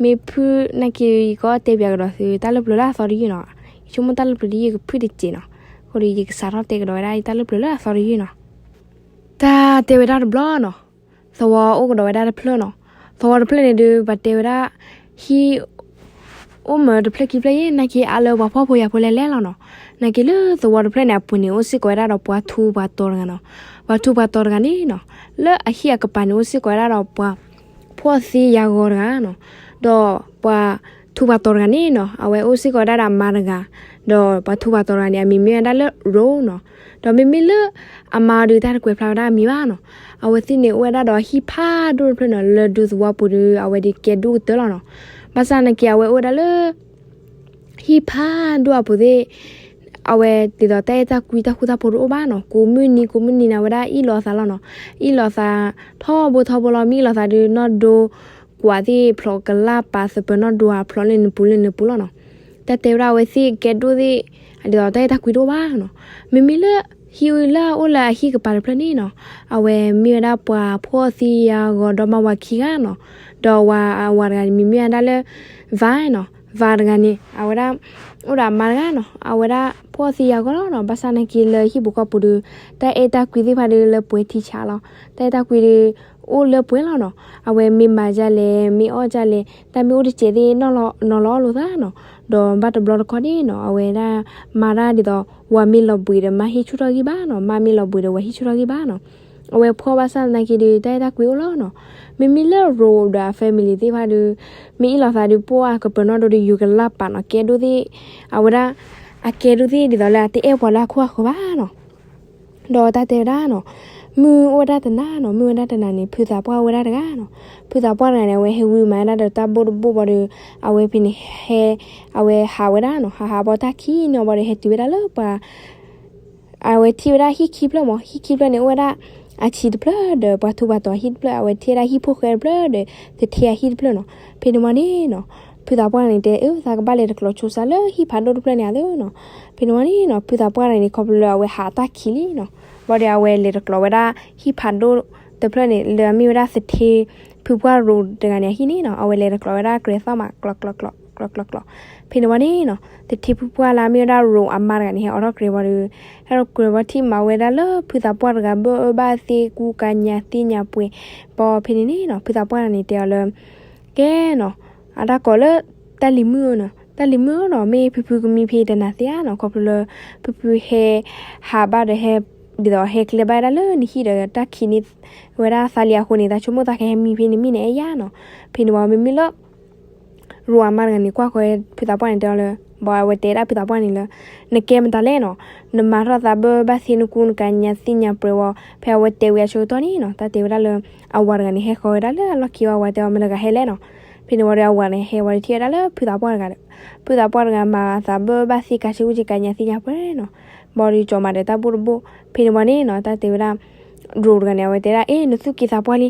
မ့ၢ်ဖုၣ်နာ်က့ ယကီတဲပၠးကဒီးသု တၢ်လၢပျၢၤလၢအသီတယုၢ်နီၤ. ယဆိကမိၣ်တၢ်လၢပျၢၤတယုၢ်ကဖုၣ်တစဲးနီၤ. အဃိဒီး ယကစးထီၣ်တဲကဒီးဝဲဒၣ် တၢ်လၢပျၢၤလၢအသီတယုၢ်နီၤ. တၢ်တဲဝဲဒၣ်တဘျီနီၤ, သဝီအိၣ်ကဒီးဝဲဒၣ်တဖျၢၣ်နီၤ. သဝီတဖျၢၣ်န့ၣ်ဒီး ပှၤတဲဝဲဒၣ် ဟံၣ် အိၣ်မ့ၢ်တဖျၢၣ်ခံဖျၢၣ်အံၤ နာ်က့အါလၢပှၤဖှီၣ်ဖိယာ်ဖိလဲၤလဲၤလီၤနီၤ. နာ်က့လၢသဝီတဖျၢၣ်န့ၣ် အပူၤန့ၣ် အိၣ်စ့ၢ်ကီးဝဲဒၣ်ဒီးပှၤထူးပှၤတီၤတဂၤနီၤ. ပှၤထူးပှၤတီၤတဂၤန့ၣ်နီၤ, လၢအဟံၣ်အကပၤန့ၣ် အိၣ်စ့ၢ်ကီးဝဲဒၣ်ဒီးပှၤဖှီၣ်သံယာ်ဂီၤတဂၤနီၤ. ဒီးပှၤထူးပှၤတီၤတဂၤန့ၣ်နီၤ, အဝဲအိၣ်စ့ၢ်ကီးဝဲဒၣ်ဒီးအမါတဂၤ, ဒီးပှၤထူးပှၤတီၤတဂၤန့ၣ် အမံၤမ့ၢ်ဝဲဒၣ်လၢရိၤနီၤ. ဒီးမ့မ့ၢ်လၢအမါဒီး တၢ်တကွဲးဖျါဝဲဒၣ်အမံၤဘၣ်နီၤ. အဝဲသ့ၣ်န့ၣ် အိၣ်ဝဲဒၣ်ဒီးဟံၣ်ဖးဒိၣ်တဖျၢၣ်နီၤ, လၢဒူသဝီပူၤဒီး အဝဲဒၣ်ကဲဒိၣ်ကတၢၢ်လီၤနီၤ. ဘၣ်ဆၣ်နာ်က့ အဝဲအိၣ်ဝဲဒၣ်လၢ ဟံၣ်ဖးဒိၣ်အပူၤသ့ၣ် အဝဲဒ်သိးတၢ်အဲၣ်တၢ်ကွံတၢ်ဃူတၢ်ဖိးတအိၣ်ဘၣ်နီၤ. ကိးမုၢ်နံၤကိးမုၢ်နံၤန့ၣ် အဝဲဒၣ်အ့ၣ်လိာ်အသးလီၤနီၤ. အ့ၣ်လိာ်အသးထီဘိထီဘိလီၤ. မ့ၢ်အ့ၣ်လိာ်သးဒီး နီၢ်ဒိကွၢ်သ့ၣ်ဖျိးကလၢ်ပာ်သပၢၤနီၢ်ဒိဧါ ဖျိးလၢနပူၤလၢနပူၤလီၤနီၤ. တၢ်တဲဝဲဒၣ်အဝဲသ့ၣ်ကဲဒိၣ်သ့ၣ် ဒ်သိးတၢ်အဲၣ်တၢ်ကွံတအိၣ်ဘၣ်နီၤ. မ့မ့ၢ်လၢ ဟံၣ်လၢအအိၣ်လၢအဟံၣ်ကပၤတဖျၢၣ်န့ၣ်နီၤ, အဝဲမ့ၢ်ဝဲဒၣ်ပှၤဖှီၣ်သံယာ်ဂီၤဒီးမါဝၤခံဂၤနီၤ. ဒီးဝၤအဝၤတဂၤန့ၣ် မံၤမ့ၢ်ဝဲဒၣ်လၢဝၤနီၤ. ဝၤတဂၤန့ၣ် အဝဲဒၣ် အိၣ်ဒီးအမါတဂၤနီၤ. အဝဲဒၣ်ဖှီၣ်သံယာ်ဂီၤလီၤနီၤ. ဘၣ်ဆၣ်နာ်က့လၢဟံၣ်ပူၤဃီပူၤဒီး တၢ်အဲၣ်တၢ်ကွံသ့ၣ်တဖၣ်ဒီးလၢပှဲၤထံဆးလီၤ. တၢ်အဲၣ်တၢ်ကွံဒီး အိၣ်လၢပှဲၤလီၤနီၤ. အဝဲမ့ၢ်မၤဒ်လဲၣ် မ့ၢ်အီၣ်ဒ်လဲၣ် တၢ်မ့ၢ်အိၣ်တစဲးသ့ၣ် နီၤလီၤအီၣ်လိာ်သးနီၤ. ဒီးဘၣ်တဘျီတခီၣ်န့ၣ်နီၤ, အဝဲဒၣ်မၤတၢ်ဒ်သိး ဝၤမ့ၢ်လီၤဘှံးဒီးမါဟံၣ်ဆူၣ်ထီၣ်ဂံၢ်ဘါနီၤ, မါမ့ၢ်လီၤဘှံးဒီးဝၤဟံၣ်ဆူၣ်ထီၣ်ဂံၢ်ဘါနီၤ. အဝဲဖှီၣ်ဘၣ်ဆၣ်သနာ်က့ဒီး တၢ်အဲၣ်တၢ်ကွံအိၣ်လီၤနီၤ. မ့မ့ၢ်လၢရိၤဒီးအ family သ့ၣ်တဖၣ်ဒီး မ့ၢ်အ့ၣ်လိာ်သးဒီးပိၢ်အကပၢၤနီၣ်ဒိဒီး ယူၤကလၢ်ပာ်နီၤ, ကဲဒိၣ်သ့ၣ် အဝဲဒၣ် အကဲဒိၣ်သ့ၣ်ဒ်သိးလၢအတအဲၣ်ပှၤလၢအခိၣ်အဃၢၤဘၣ်နီၤ. ဒီးတၢ်တဲဝဲဒၣ်နီၤ, မုၢ်အိၣ်ဝဲဒၣ်တနၤနီၤ, မုၢ်ဝဲဒၣ်တနၤန့ၣ် ဖုသးပှၢ်အိၣ်ဝဲဒၣ်တဂၤနီၤ. ဖုသးပှၢ်တဂၤန့ၣ် အဝဲဟဲဝံမၤဝဲဒၣ်ဒီးတၢ်ဘိၣ်တဘိၣ်ဘၣ်ဒီး အဝဲဖဲန့ၣ်ဟဲ အဝဲဟးဝဲဒၣ်နီၤ, ဟးဟးဘၣ်တၢ်ခံးန့ၢ်ဘၣ်ဒီး ဟဲတုၤဝဲဒၣ်လၢပှၤ အဝဲထံၣ်ဝဲဒၣ်ဟံၣ်ခံဖျၢၣ်မး, ဟံၣ်ခံဖျၢၣ်န့ၣ် အိၣ်ဝဲဒၣ်အဆံးတဖျၢၣ်ဒီး ပှၤထူးပှၤတီၤဟံၣ်တဖျၢၣ်, အဝဲထံၣ်ဝဲဒၣ်ဟံၣ်ဖိၣ်ဃဲတဖျၢၣ်ဒီး သထ့အဟံၣ်တဖျၢၣ်နီၤ. ဖဲန့ၣ်ဝံၤန့ၣ်နီၤ, ဖုသးပှၢ်န့ၣ်တဲ အၢ သးကဘၣ်လဲၤတကျိးဆိစါလၢဟံၣ်ဖးဒိၣ်တဖျၢၣ်န့ၣ်အသိးနီၤ. ဖဲန့ၣ်ဝံၤန့ၣ်နီၤ, ဖုသးပှၢ်န့ၣ် ခီဖျိလၢအဝဲဟးတၢ်ခံးလံနီၤ, ဘၣ်ဒီးအဝဲလဲၤတကျိးဝဲဒၣ်ဟံၣ်ဖးဒိၣ်တဖျၢၣ်န့ၣ် လၢအမ့ၢ်ဝဲဒၣ်သထ့ဖုပှၢ်ရိၤတဂၤန့ၣ်အဟံၣ်န့ၣ်နီၤ, အဝဲလဲၤတကျိးဝဲဒၣ်ကြဲၤသီၣ်မး ကျီးကျီးကျီး ကျီးကျီးကျီး. ဖဲန့ၣ်ဝံၤန့ၣ်နီၤ, သထ့ဖုပှၢ်လၢအမ့ၢ်ဝဲဒၣ်ရိၤအမါတဂၤန့ၣ် ဟဲအိးထီၣ်ကြဲၤဝံၤဒီး ဟဲအိးထီၣ်ကြဲၤဝံၤထံၣ်မၤဝဲဒၣ်လၢဖုသးပှၢ်တဂၤ ဘၣ်အၢဘၣ်သီ ကူကၤညါသ့ၣ်ညါပှဲၤ, ဘၣ်ဖဲန့ၣ်န့ၣ်နီၤ, ဖုသးပှၢ်တဂၤန့ၣ်တဲအီၤလၢ ကဲနီၤ, အတၢ်ကိးလၢ တၢ်လံၤမုၣ်ဧၢနီၤ, တၢ်လံၤမုၣ်ဧၢနီၤ, မ့ၢ်ဖုဖုကမံဖဲတနၤသ့ဧါနီၤ, ခီဖျိလၢ ဖုဖုဟဲဟးဘၣ်ဒီးဟဲ ဒ်သိးဟဲကျဲဘၣ်ဝဲဒၣ်လၢနဟံၣ်ဒီး တၢ်ခံးန့ၢ်ဝဲဒၣ်သးလံအဃိန့ၣ် သးဆိကမိၣ်သးကဟဲမံဖဲန့ၣ်မ့ၢ်န့ၣ်အဲၣ်ယါနီၤ. ဖဲန့ၣ်ဝံၤ မ့မ့ၢ်လၢ ရိၤအမါတဂၤန့ၣ် ကွၢ်ဃီဖုသးပှၢ်န့ၣ်တဲအီၤလၢ ဘၣ်အဝဲတဲဒၣ်ဖုသးပှၢ်န့ၣ်လၢ နကဲမတၤလဲၣ်နီၤ, နမၤထီၣ်သးဘၣ်အၢဘၣ်သီ နကူနကၤညါသ့ၣ်ညါပှဲၤဝံၤ, ဖဲအဝဲတဲဝံၤအဆၢကတီၢ်န့ၣ်နီၤ, တၢ်တဲဝဲဒၣ်လၢ အဝၤတဂၤန့ၣ် ဟဲဃီၤဝဲဒၣ်လၢအလီၢ်ခံဝံၤ အဝၤတဲအီၤ မတၤတဂၤဟဲလဲၣ်နီၤ. ဖဲန့ၣ်ဝံၤဒီး အဝၤန့ၣ် ဟဲဝံၤဒီးထံၣ်ဝဲဒၣ်လၢဖုသးပှၢ်တဂၤဒီး ဖုသးပှၢ်တဂၤမၤသးဘၣ်အၢဘၣ်သီ ကၤဆ့ကူကၤညါသ့ၣ်ညါပှဲၤနီၤ, ဘၣ်ဒီးကၠီၤမၤဒီးတၢ်ဘိၣ်တဘိၣ်. ဖဲန့ၣ်ဝံၤန့ၣ်နီၤ, တၢ်တဲဝဲဒၣ် ရိၤတဂၤန့ၣ် အဝဲတဲဒၣ် အ့ နသူၣ်က့သးပှၢ်လံ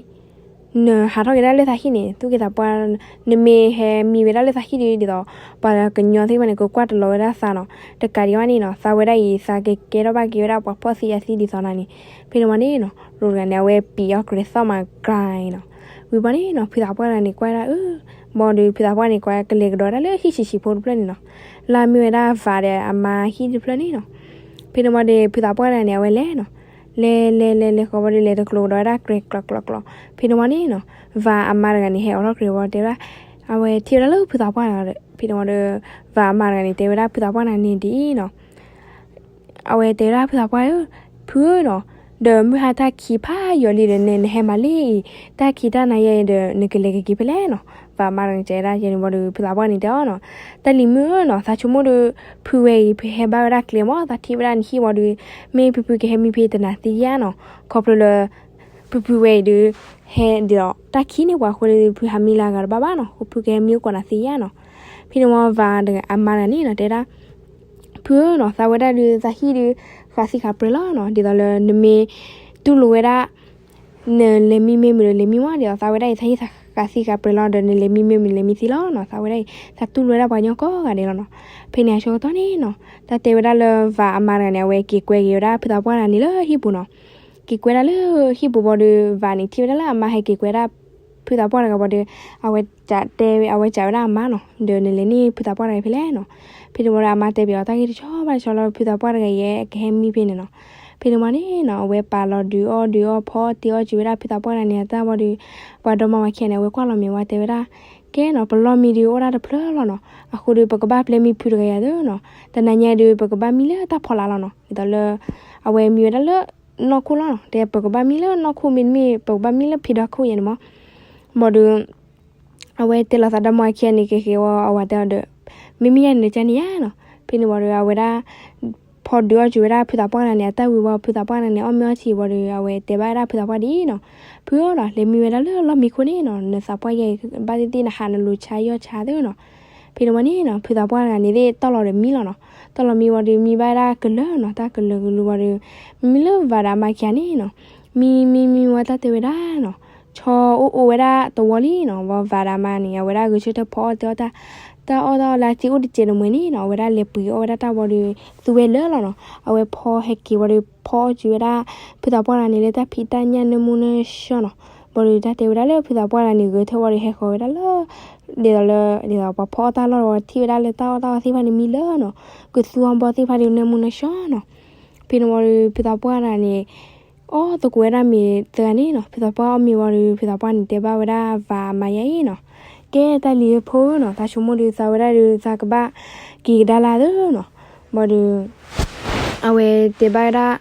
နဟးထီၣ်က့ၤဒၣ်လၢသးဟံၣ်န့ၣ် သူၣ်က့သးပှၢ်, နမ့ၢ်ဟဲမံဝဲဒၣ်လၢသးဟံၣ်ဒီး ဒ်သိး ပှၤကညီသ့ၣ်တဖၣ်န့ၣ် ကကွၢ်တလီၤဝဲဒၣ်သးနီၤ, တကးဒံးဘၣ်န့ၣ်နီၤ, သးဝဲဒၣ်အံၤ သးကကဲထီၣ်ဘၣ်က့ၤဝဲဒၣ်ပှၤဖှီၣ်သံယာ်သံဒ်သိးနၤန့ၣ်. ဖဲန့ၣ်ဝံၤန့ၣ်နီၤ, ရိၤတဂၤန့ၣ် အဝဲပံာ်အီၣ်ကြဲၤသီၣ်မးကြၤအံၤနီၤ. ဝံၤဘၣ်န့ၣ်နီၤ, ဖုသးပှၢ်တဂၤန့ၣ် ကွၢ်ဒၣ်အၢ, ဘၣ်ဒီးဖုသးပှၢ်န့ၣ် ကွၢ်ကလဲၤကဒီးဝဲဒၣ်လၢဟံၣ်ဆံးဆံးဖိတဖျၢၣ်န့ၣ်နီၤ, လၢအမ့ၢ်ဝဲဒၣ်ဝၤဒီးအမါဟံၣ်တဖျၢၣ်န့ၣ်နီၤ. ဖဲန့ၣ်ဝံၤဒီး ဖုသးပှၢ်တဂၤန့ၣ် အဝဲလဲၤနီၤ, လဲၤလဲၤလဲၤလဲၤဃီၤဝံၤဒီး လဲၤတကျိၤကဒီးဝဲဒၣ်ကြဲၤကျီးကျီးကျီး. ဖဲန့ၣ်ဝံၤန့ၣ်နီၤ, ဝၤအမါတဂၤန့ၣ် ဟဲအိးထီၣ်ကြဲၤဝံၤတဲဝဲဒၣ်, အဝဲထံၣ်ဝဲဒၣ်လၢဖုသးပှၢ်တဂၤဒီး ဖဲန့ၣ်ဝံၤဒီး ဝၤအမါတဂၤန့ၣ် တဲဝဲဒၣ်ဖုသးပှၢ်တဂၤန့ၣ်ဒ်အံၤနီၤ. အဝဲတဲဝဲဒၣ်ဖုသးပှၢ်ဧၢ, ဖုဧၢနီၤ, ဒီးမုၢ်ဟါတၢ်ခံးဖးယိာ်လံဒီး နဟဲမၤလံအံၤ, တၢ်ခံးတၢ်နၤယဲအံၤဒီး နကလဲၤကက့ၤဖဲလဲၣ်နီၤ. ဝၤအမါတဂၤန့ၣ် တဲဒၣ်ယဲန့ၣ်ဝံၤဒီး ဖုသးပှၢ်န့ၣ်တဲအီၤနီၤ, တၢ်လံၤမုၣ်ဧၢနီၤ, သးဆိကမိၣ်ဒီး ဖုဝဲအံၤ ဖုဟဲဘၣ်ဝဲဒၣ်ကျဲမး, သးထံၣ်ဝဲဒၣ်နဟံၣ်ဝံၤဒီး မ့ၢ်ဖုဖုကဟဲမံဖဲတနၤသ့ဧါနီၤ. ခီဖျိလၢ ဖုဖုဝဲအံၤဒီး ဟဲဒ်သိး တၢ်ခံးန့ၢ်ပှၤအဃိဒီး ဖုဟးမံလၢအဂၤတဘၣ်ဘၣ်နီၤ, ဃိဖုကဟဲမံအိၣ်ကိးနၤသ့ဧါနီၤ. ဖဲန့ၣ်ဝံၤ ဝၤအမါတဂၤန့ၣ်နီၤ တဲဒၣ်, ဖုဧၢနီၤ, သးဝဲဒၣ်ဒီး သးဟံၣ်ဒီး ဃးသံဃးပြဲၤလီၤနီၤ, ဒ်သိးလၢနမ့ၢ်တူၢ်လိာ်ဝဲဒၣ် နလဲၤမံမ့ၢ်မုာ်ဒီးလဲၤမံမး, ဒ်သိးသးဝဲဒၣ်အံၤ သးဟံၣ်သး ဃးသံဃးပြဲၤလီၤဒီး နလဲၤမံမ့ၢ်မ့ၢ်လဲၤမံသံလီၤနီၤ. သးဝဲဒၣ်အံၤ သးတူၢ်လိာ်ဝဲဒၣ်ပှၤကညီကိးဂၤဒဲးလီၤနီၤ. ဖဲန့ၣ်အဆၢကတီၢ်န့ၣ်နီၤ, တၢ်တဲဝဲဒၣ်လၢ ဝၤအမါတဂၤန့ၣ် အဝဲက့ၤကွဲက့ၤဝဲဒၣ်ဖုသးပှၢ်တဂၤန့ၣ်လၢဟံၣ်ပူၤနီၤ. က့ၤကွဲဒၣ်လၢဟံၣ်ပူၤဘၣ်ဒီး ဝၤန့ၣ်ထံၣ်ဝဲဒၣ်လၢအမါဟဲက့ၤကွဲဒၣ် ဖုသးပှၢ်တဂၤဘၣ်ဒီး အဝဲတဲ အဝဲစံးဝဲဒၣ်အမါနီၤ, ဒီးနလဲၤန့ၢ်ဖုသးပှၢ်တဂၤဖဲလဲၣ်နီၤ. ဖဲန့ၣ်ဝံၤဒီး အမါတဲပၠးအီၤတၢ်ဂ့ၢ်တဆီဘၣ်တဆီလၢ ဖုသးပှၢ်တဂၤအံၤ ကဟဲမံဖဲန့ၣ်နီၤ. ဖဲန့ၣ်ဝံၤန့ၣ်နီၤ, အဝဲပာ်လီၤဒုးအီၣ်ဒုးအီၣ် ဖီအီၣ်တ့အီၣ်ကွံာ်ဝဲဒၣ်ဖုသးပှၢ်တဂၤန့ၣ်အတၢ်ဝံၤဒီး ပှၤဒီမါဝၤခံဂၤန့ၣ် အဝဲကွၢ်လီၤမ့ၢ်ဝဲတဲဝဲဒၣ်, ကဲနီၤ, ပလီၢ်မံဒီးအိၣ်ဒၣ်တဖျၢၣ်လီၤနီၤ. အဃိဒီး ပကဘၣ်ပျဲမံဖုတဂၤယၤသ့နီၤ. တနၤညါဒီး ပကဘၣ်မံလၢတၢ်ဖီလာ်လီၤနီၤ. ဒ်သိးလၢ အဝဲမံဝဲဒၣ်လၢနီၢ်ခိၣ်လီၤနီၤ. တဲပကဘၣ်မံလၢနီၢ်ခိၣ်မ့တမ့ၢ် ပကဘၣ်မံလၢဖံးဒီခိၣ်ယဲန့ၣ်မး. ဘၣ်ဒီး အဝဲတဲလီၤသးဒီမါဝၤခံဂၤန့ၣ် ကဲက့ၤဝဲအဝၤတဲအီၤဒီး, မ့မ့ၢ်ယၤန့ၣ်နကန့ၣ်ယါနီၤ. ဖဲန့ၣ်ဝံၤဒီး အဝဲဒၣ် ဖီဒုးအီၣ်ကွံာ်ဝဲဒၣ်ဖုသးပှၢ်တဂၤန့ၣ် အတၢ်ဝံၤဝံၤ ဖုသးပှၢ်တဂၤန့ၣ် အီၣ်မ့ၤအီထံဝံၤဒီး အဝဲတဲဘၣ်ဝဲဒၣ်ဖုသးပှၢ်ဒ်အံၤနီၤ, ဖုဧၢနီၤ, လဲၤမံဝဲဒၣ်လၢလီၢ်မံခိၣ်န့ၣ်နီၤ, နသးပှၢ်ယဲအံၤ ဘၣ်သ့ၣ်သ့ၣ်နဟးနလိၤဆါယီၢ်ဆါသ့နီၤ. ဖဲန့ၣ်ဝံၤန့ၣ်နီၤ, ဖုသးပှၢ်တဂၤန့ၣ်သ့ၣ်တီၢ်လီၤဒီးမံလီၤနီၤ. တီၢ်လီၤမံဝံၤဒီး မံဘၣ်ဝဲဒၣ်ကလၢာ်နီၤ, တၢ်ကလၢာ်ကလူၤဝံၤဒီး မ့မ့ၢ်လၢဝၤဒီးအမါခံဂၤန့ၣ်နီၤ, မံမံမံဝဲတၢ်တဲဝဲဒၣ်နီၤ, ဆီအိၣ်အိၣ်ဝဲဒၣ်တဝီလံနီၤ. ဝၤဒီးအမါန့ၣ် အဝဲဒၣ်ဂဲၤဆၢထၢၣ်ဖီအီၣ်တ့အီၣ်တၢ်, တၢ်အီၣ်တၢ်အီလၢအစ့အိၣ်တစဲးတမှဲၤန့ၣ်နီၤ, အဝဲဒၣ်လဲၤပှ့ၤအီၣ်ဝဲဒၣ်တၢ်ဝံၤဒီး သူဝဲလၢာ်လီၤနီၤ. အဝဲဖီဟဲက့ၤဝံၤဒီး ဖီအီၣ်ကွံာ်ဝဲဒၣ် ဖုသးပှၢ်တဂၤန့ၣ်လၢတၢ်ဖံးတၢ်ညၣ်နၢမူနၢဆှီနီၤ. ဘၣ်ဒီးတၢ်တဲဝဲဒၣ်လၢ ဖုသးပှၢ်တဂၤန့ၣ် ဂဲၤထၢၣ်ဝံၤဒီး ဟဲဃီၤဝဲဒၣ်လၢ ဒ်သိးလၢ ဒ်သိးပှၤဖီအီၣ်တၢ်လီၢ်ဝံၤ ထံၣ်ဝဲဒၣ်လၢတၢ်အီၣ်တၢ်အီသ့ၣ်တဖၣ်န့ၣ်မံလၢာ်နီၤ, ကသူအီၤဘီသ့ၣ်တဖၣ်ဒီးနၢမူနၢဆှီနီၤ. ဖဲန့ၣ်ဝံၤဒီး ဖုသးပှၢ်တဂၤန့ၣ် အီၣ်သကိးဝဲဒၣ်မ့ၤတဂၤန့ၣ်နီၤ. ဖုသးပှၢ်အီၣ်မ့ၤဝံၤဒီး ဖုသးပှၢ်န့ၣ်တဲဘၣ်ဝဲဒၣ်ဝၤအမါယါအံၤနီၤ, ကဲတၢ်လံၤဖိဧၢနီၤ, သးဆိကမိၣ်ဒီးသးဝဲဒၣ်ဒီး သးကဘၣ်က့ၤကဒါလၢသ့နီၤ. ဘၣ်ဒီး အဝဲတဲဘၣ်ဝဲဒၣ်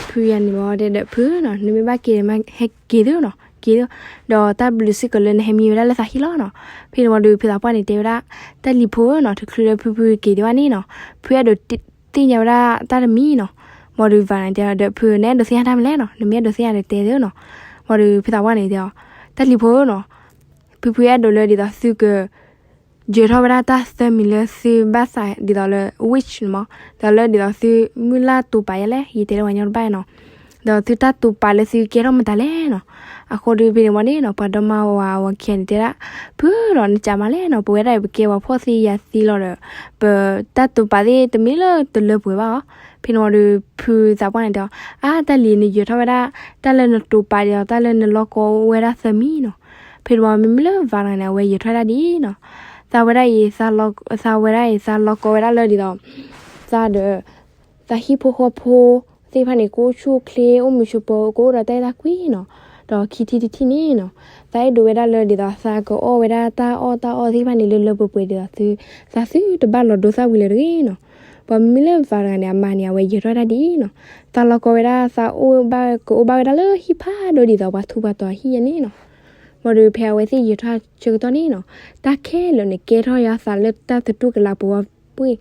ဖုယၤန့ၣ်မး တဲဒီး ဖုနီၤ, နမ့ၢ်ဘၣ်က့ၤမး ဟဲက့ၤသ့နီၤ, က့ၤသ့, ဒီးတၢ်ဘျုးစ့ၢ်ကီးလၢနဟဲမံဝဲဒၣ်လၢသးဟံၣ်လီၤနီၤ. ဖဲန့ၣ်ဝံၤဒီး ဖုသးပှၢ်န့ၣ်တဲဝဲဒၣ်, တၢ်လံၤဖိဧၢနီၤ, တချုးလၢဖုဖုက့ၤဒံးဘၣ်န့ၣ်နီၤ, ဖုအဲၣ်ဒိးသ့ၣ်ညါဝဲဒၣ်တၢ်တမံၤနီၤ. ဘၣ်ဒီးဝၤန့ၣ်တဲဒီး ဖု နအဲၣ်ဒိးသ့ၣ်ညါတၢ်မနုၤလဲၣ်နီၤ, နမ့ၢ်အဲၣ်ဒိးသ့ၣ်ညါဒီးတဲသ့နီၤ. ဘၣ်ဒီးဖုသးပှၢ်န့ၣ်တဲအီၤ, တၢ်လံၤဖိဧၢနီၤ, ဖုဖုအဲၣ်ဒိးလၢဒ်သိးသုက ယၢၤထီၣ်ဝဲဒၣ်တၢ်သၢမံၤလၢသုဘၣ်သး ဒ်သိးလၢ wish န့ၣ်မး, ဒီးလၢဒ်သိးသုမုၢ်လၢ်တိာ်ပာ်ယါလဲၣ်, ယတဲလၢပှၤကညီတဘၣ်နီၤ, ဒီးသုတၢ်တိာ်ပာ်လၢသုကဲထီၣ်မတၤလဲၣ်နီၤ. အဃိဒီးဖဲန့ၣ်ဝံၤန့ၣ်နီၤ, ပှၤဒီမါဝၤအဝၤခံဂၤန့ၣ်တဲဒၣ်, ဖုဒီးနစံးမးလဲၣ်နီၤ, ပဝဲဒၣ်အံၤပကဲပှၤဖှီၣ်သံယာ်သံလီၤဒီး ပတၢ်တိာ်ပာ်သ့ၣ်တမ့ၢ်လၢတလၢပှဲၤဘၣ်အီၤ. ဖဲန့ၣ်ဝံၤဒီး ဖုသးပှၢ်န့ၣ်တဲအီၤ, အါ တၢ်လံၤ နယၢၤထီၣ်ဝဲဒၣ် တၢ်လၢနတိာ်ပာ်ဒ်သိးတၢ်လၢနလီၢ်ကီအိၣ်ဝဲဒၣ်သၢမံၤနီၤ. ဖဲန့ၣ်ဝံၤ မ့မ့ၢ်လၢဝၤတဂၤန့ၣ် အဝဲယၢၤထီၣ်ဝဲဒၣ်ဒ်အံၤနီၤ, သးဝဲဒၣ်အံၤ သးဝဲဒၣ်အံၤ သးလီၢ်ကီဝဲဒၣ်လၢဒ်သိး သးဒီး သးဟံၣ်ဖိဃီဖိသ့ၣ်တဖၣ်န့ၣ် ကအိၣ်ဆူၣ်အိၣ်ချ့ အိၣ်မုာ်ဆိးပၢၤ ကအိၣ်ဒီးတၢ်အဲၣ်တၢ်ကွံနီၤ. ဒီးခံထံၣ်တထံၣ်န့ၣ်နီၤ, သးအဲၣ်ဒိးဝဲဒၣ်လၢဒ်သိးသးကအီၣ်ဝဲဒၣ်တၢ်အီၣ်တၢ်အီသ့ၣ်တဖၣ်န့ၣ် လၢလၢပှဲၤပှဲၤဒ်သိးသု, သးသုတဘၣ်လီၤဒိသၣ်ဝံၤလၢၤတဂ့ၤနီၤ. ပှၤမ့မ့ၢ်လၢဝၤတဂၤန့ၣ် အမါန့ၣ် အဝဲယၢၤထီၣ်ဝဲဒၣ်ဒ်အံၤနီၤ, သးလီၢ်ကီဝဲဒၣ် သးအိၣ်ဘၣ်ကအိၣ်ဘၣ်ဝဲဒၣ်လၢဟံၣ်ဖးဒိၣ်ဒ်သိးပှၤထူးပှၤတီၤအဟံၣ်ယါန့ၣ်နီၤ. ဘၣ်ဒီးဖဲအဝဲသ့ၣ်ယၢၤထီၣ်ဆၢကတီၢ်န့ၣ်နီၤ, တၢ်ခဲလၢာ်န့ၣ် ကဲထီၣ်ယါသးလၢတၢ်သတူၢ်ကလာ်ပူၤဝဲပှ့ၤ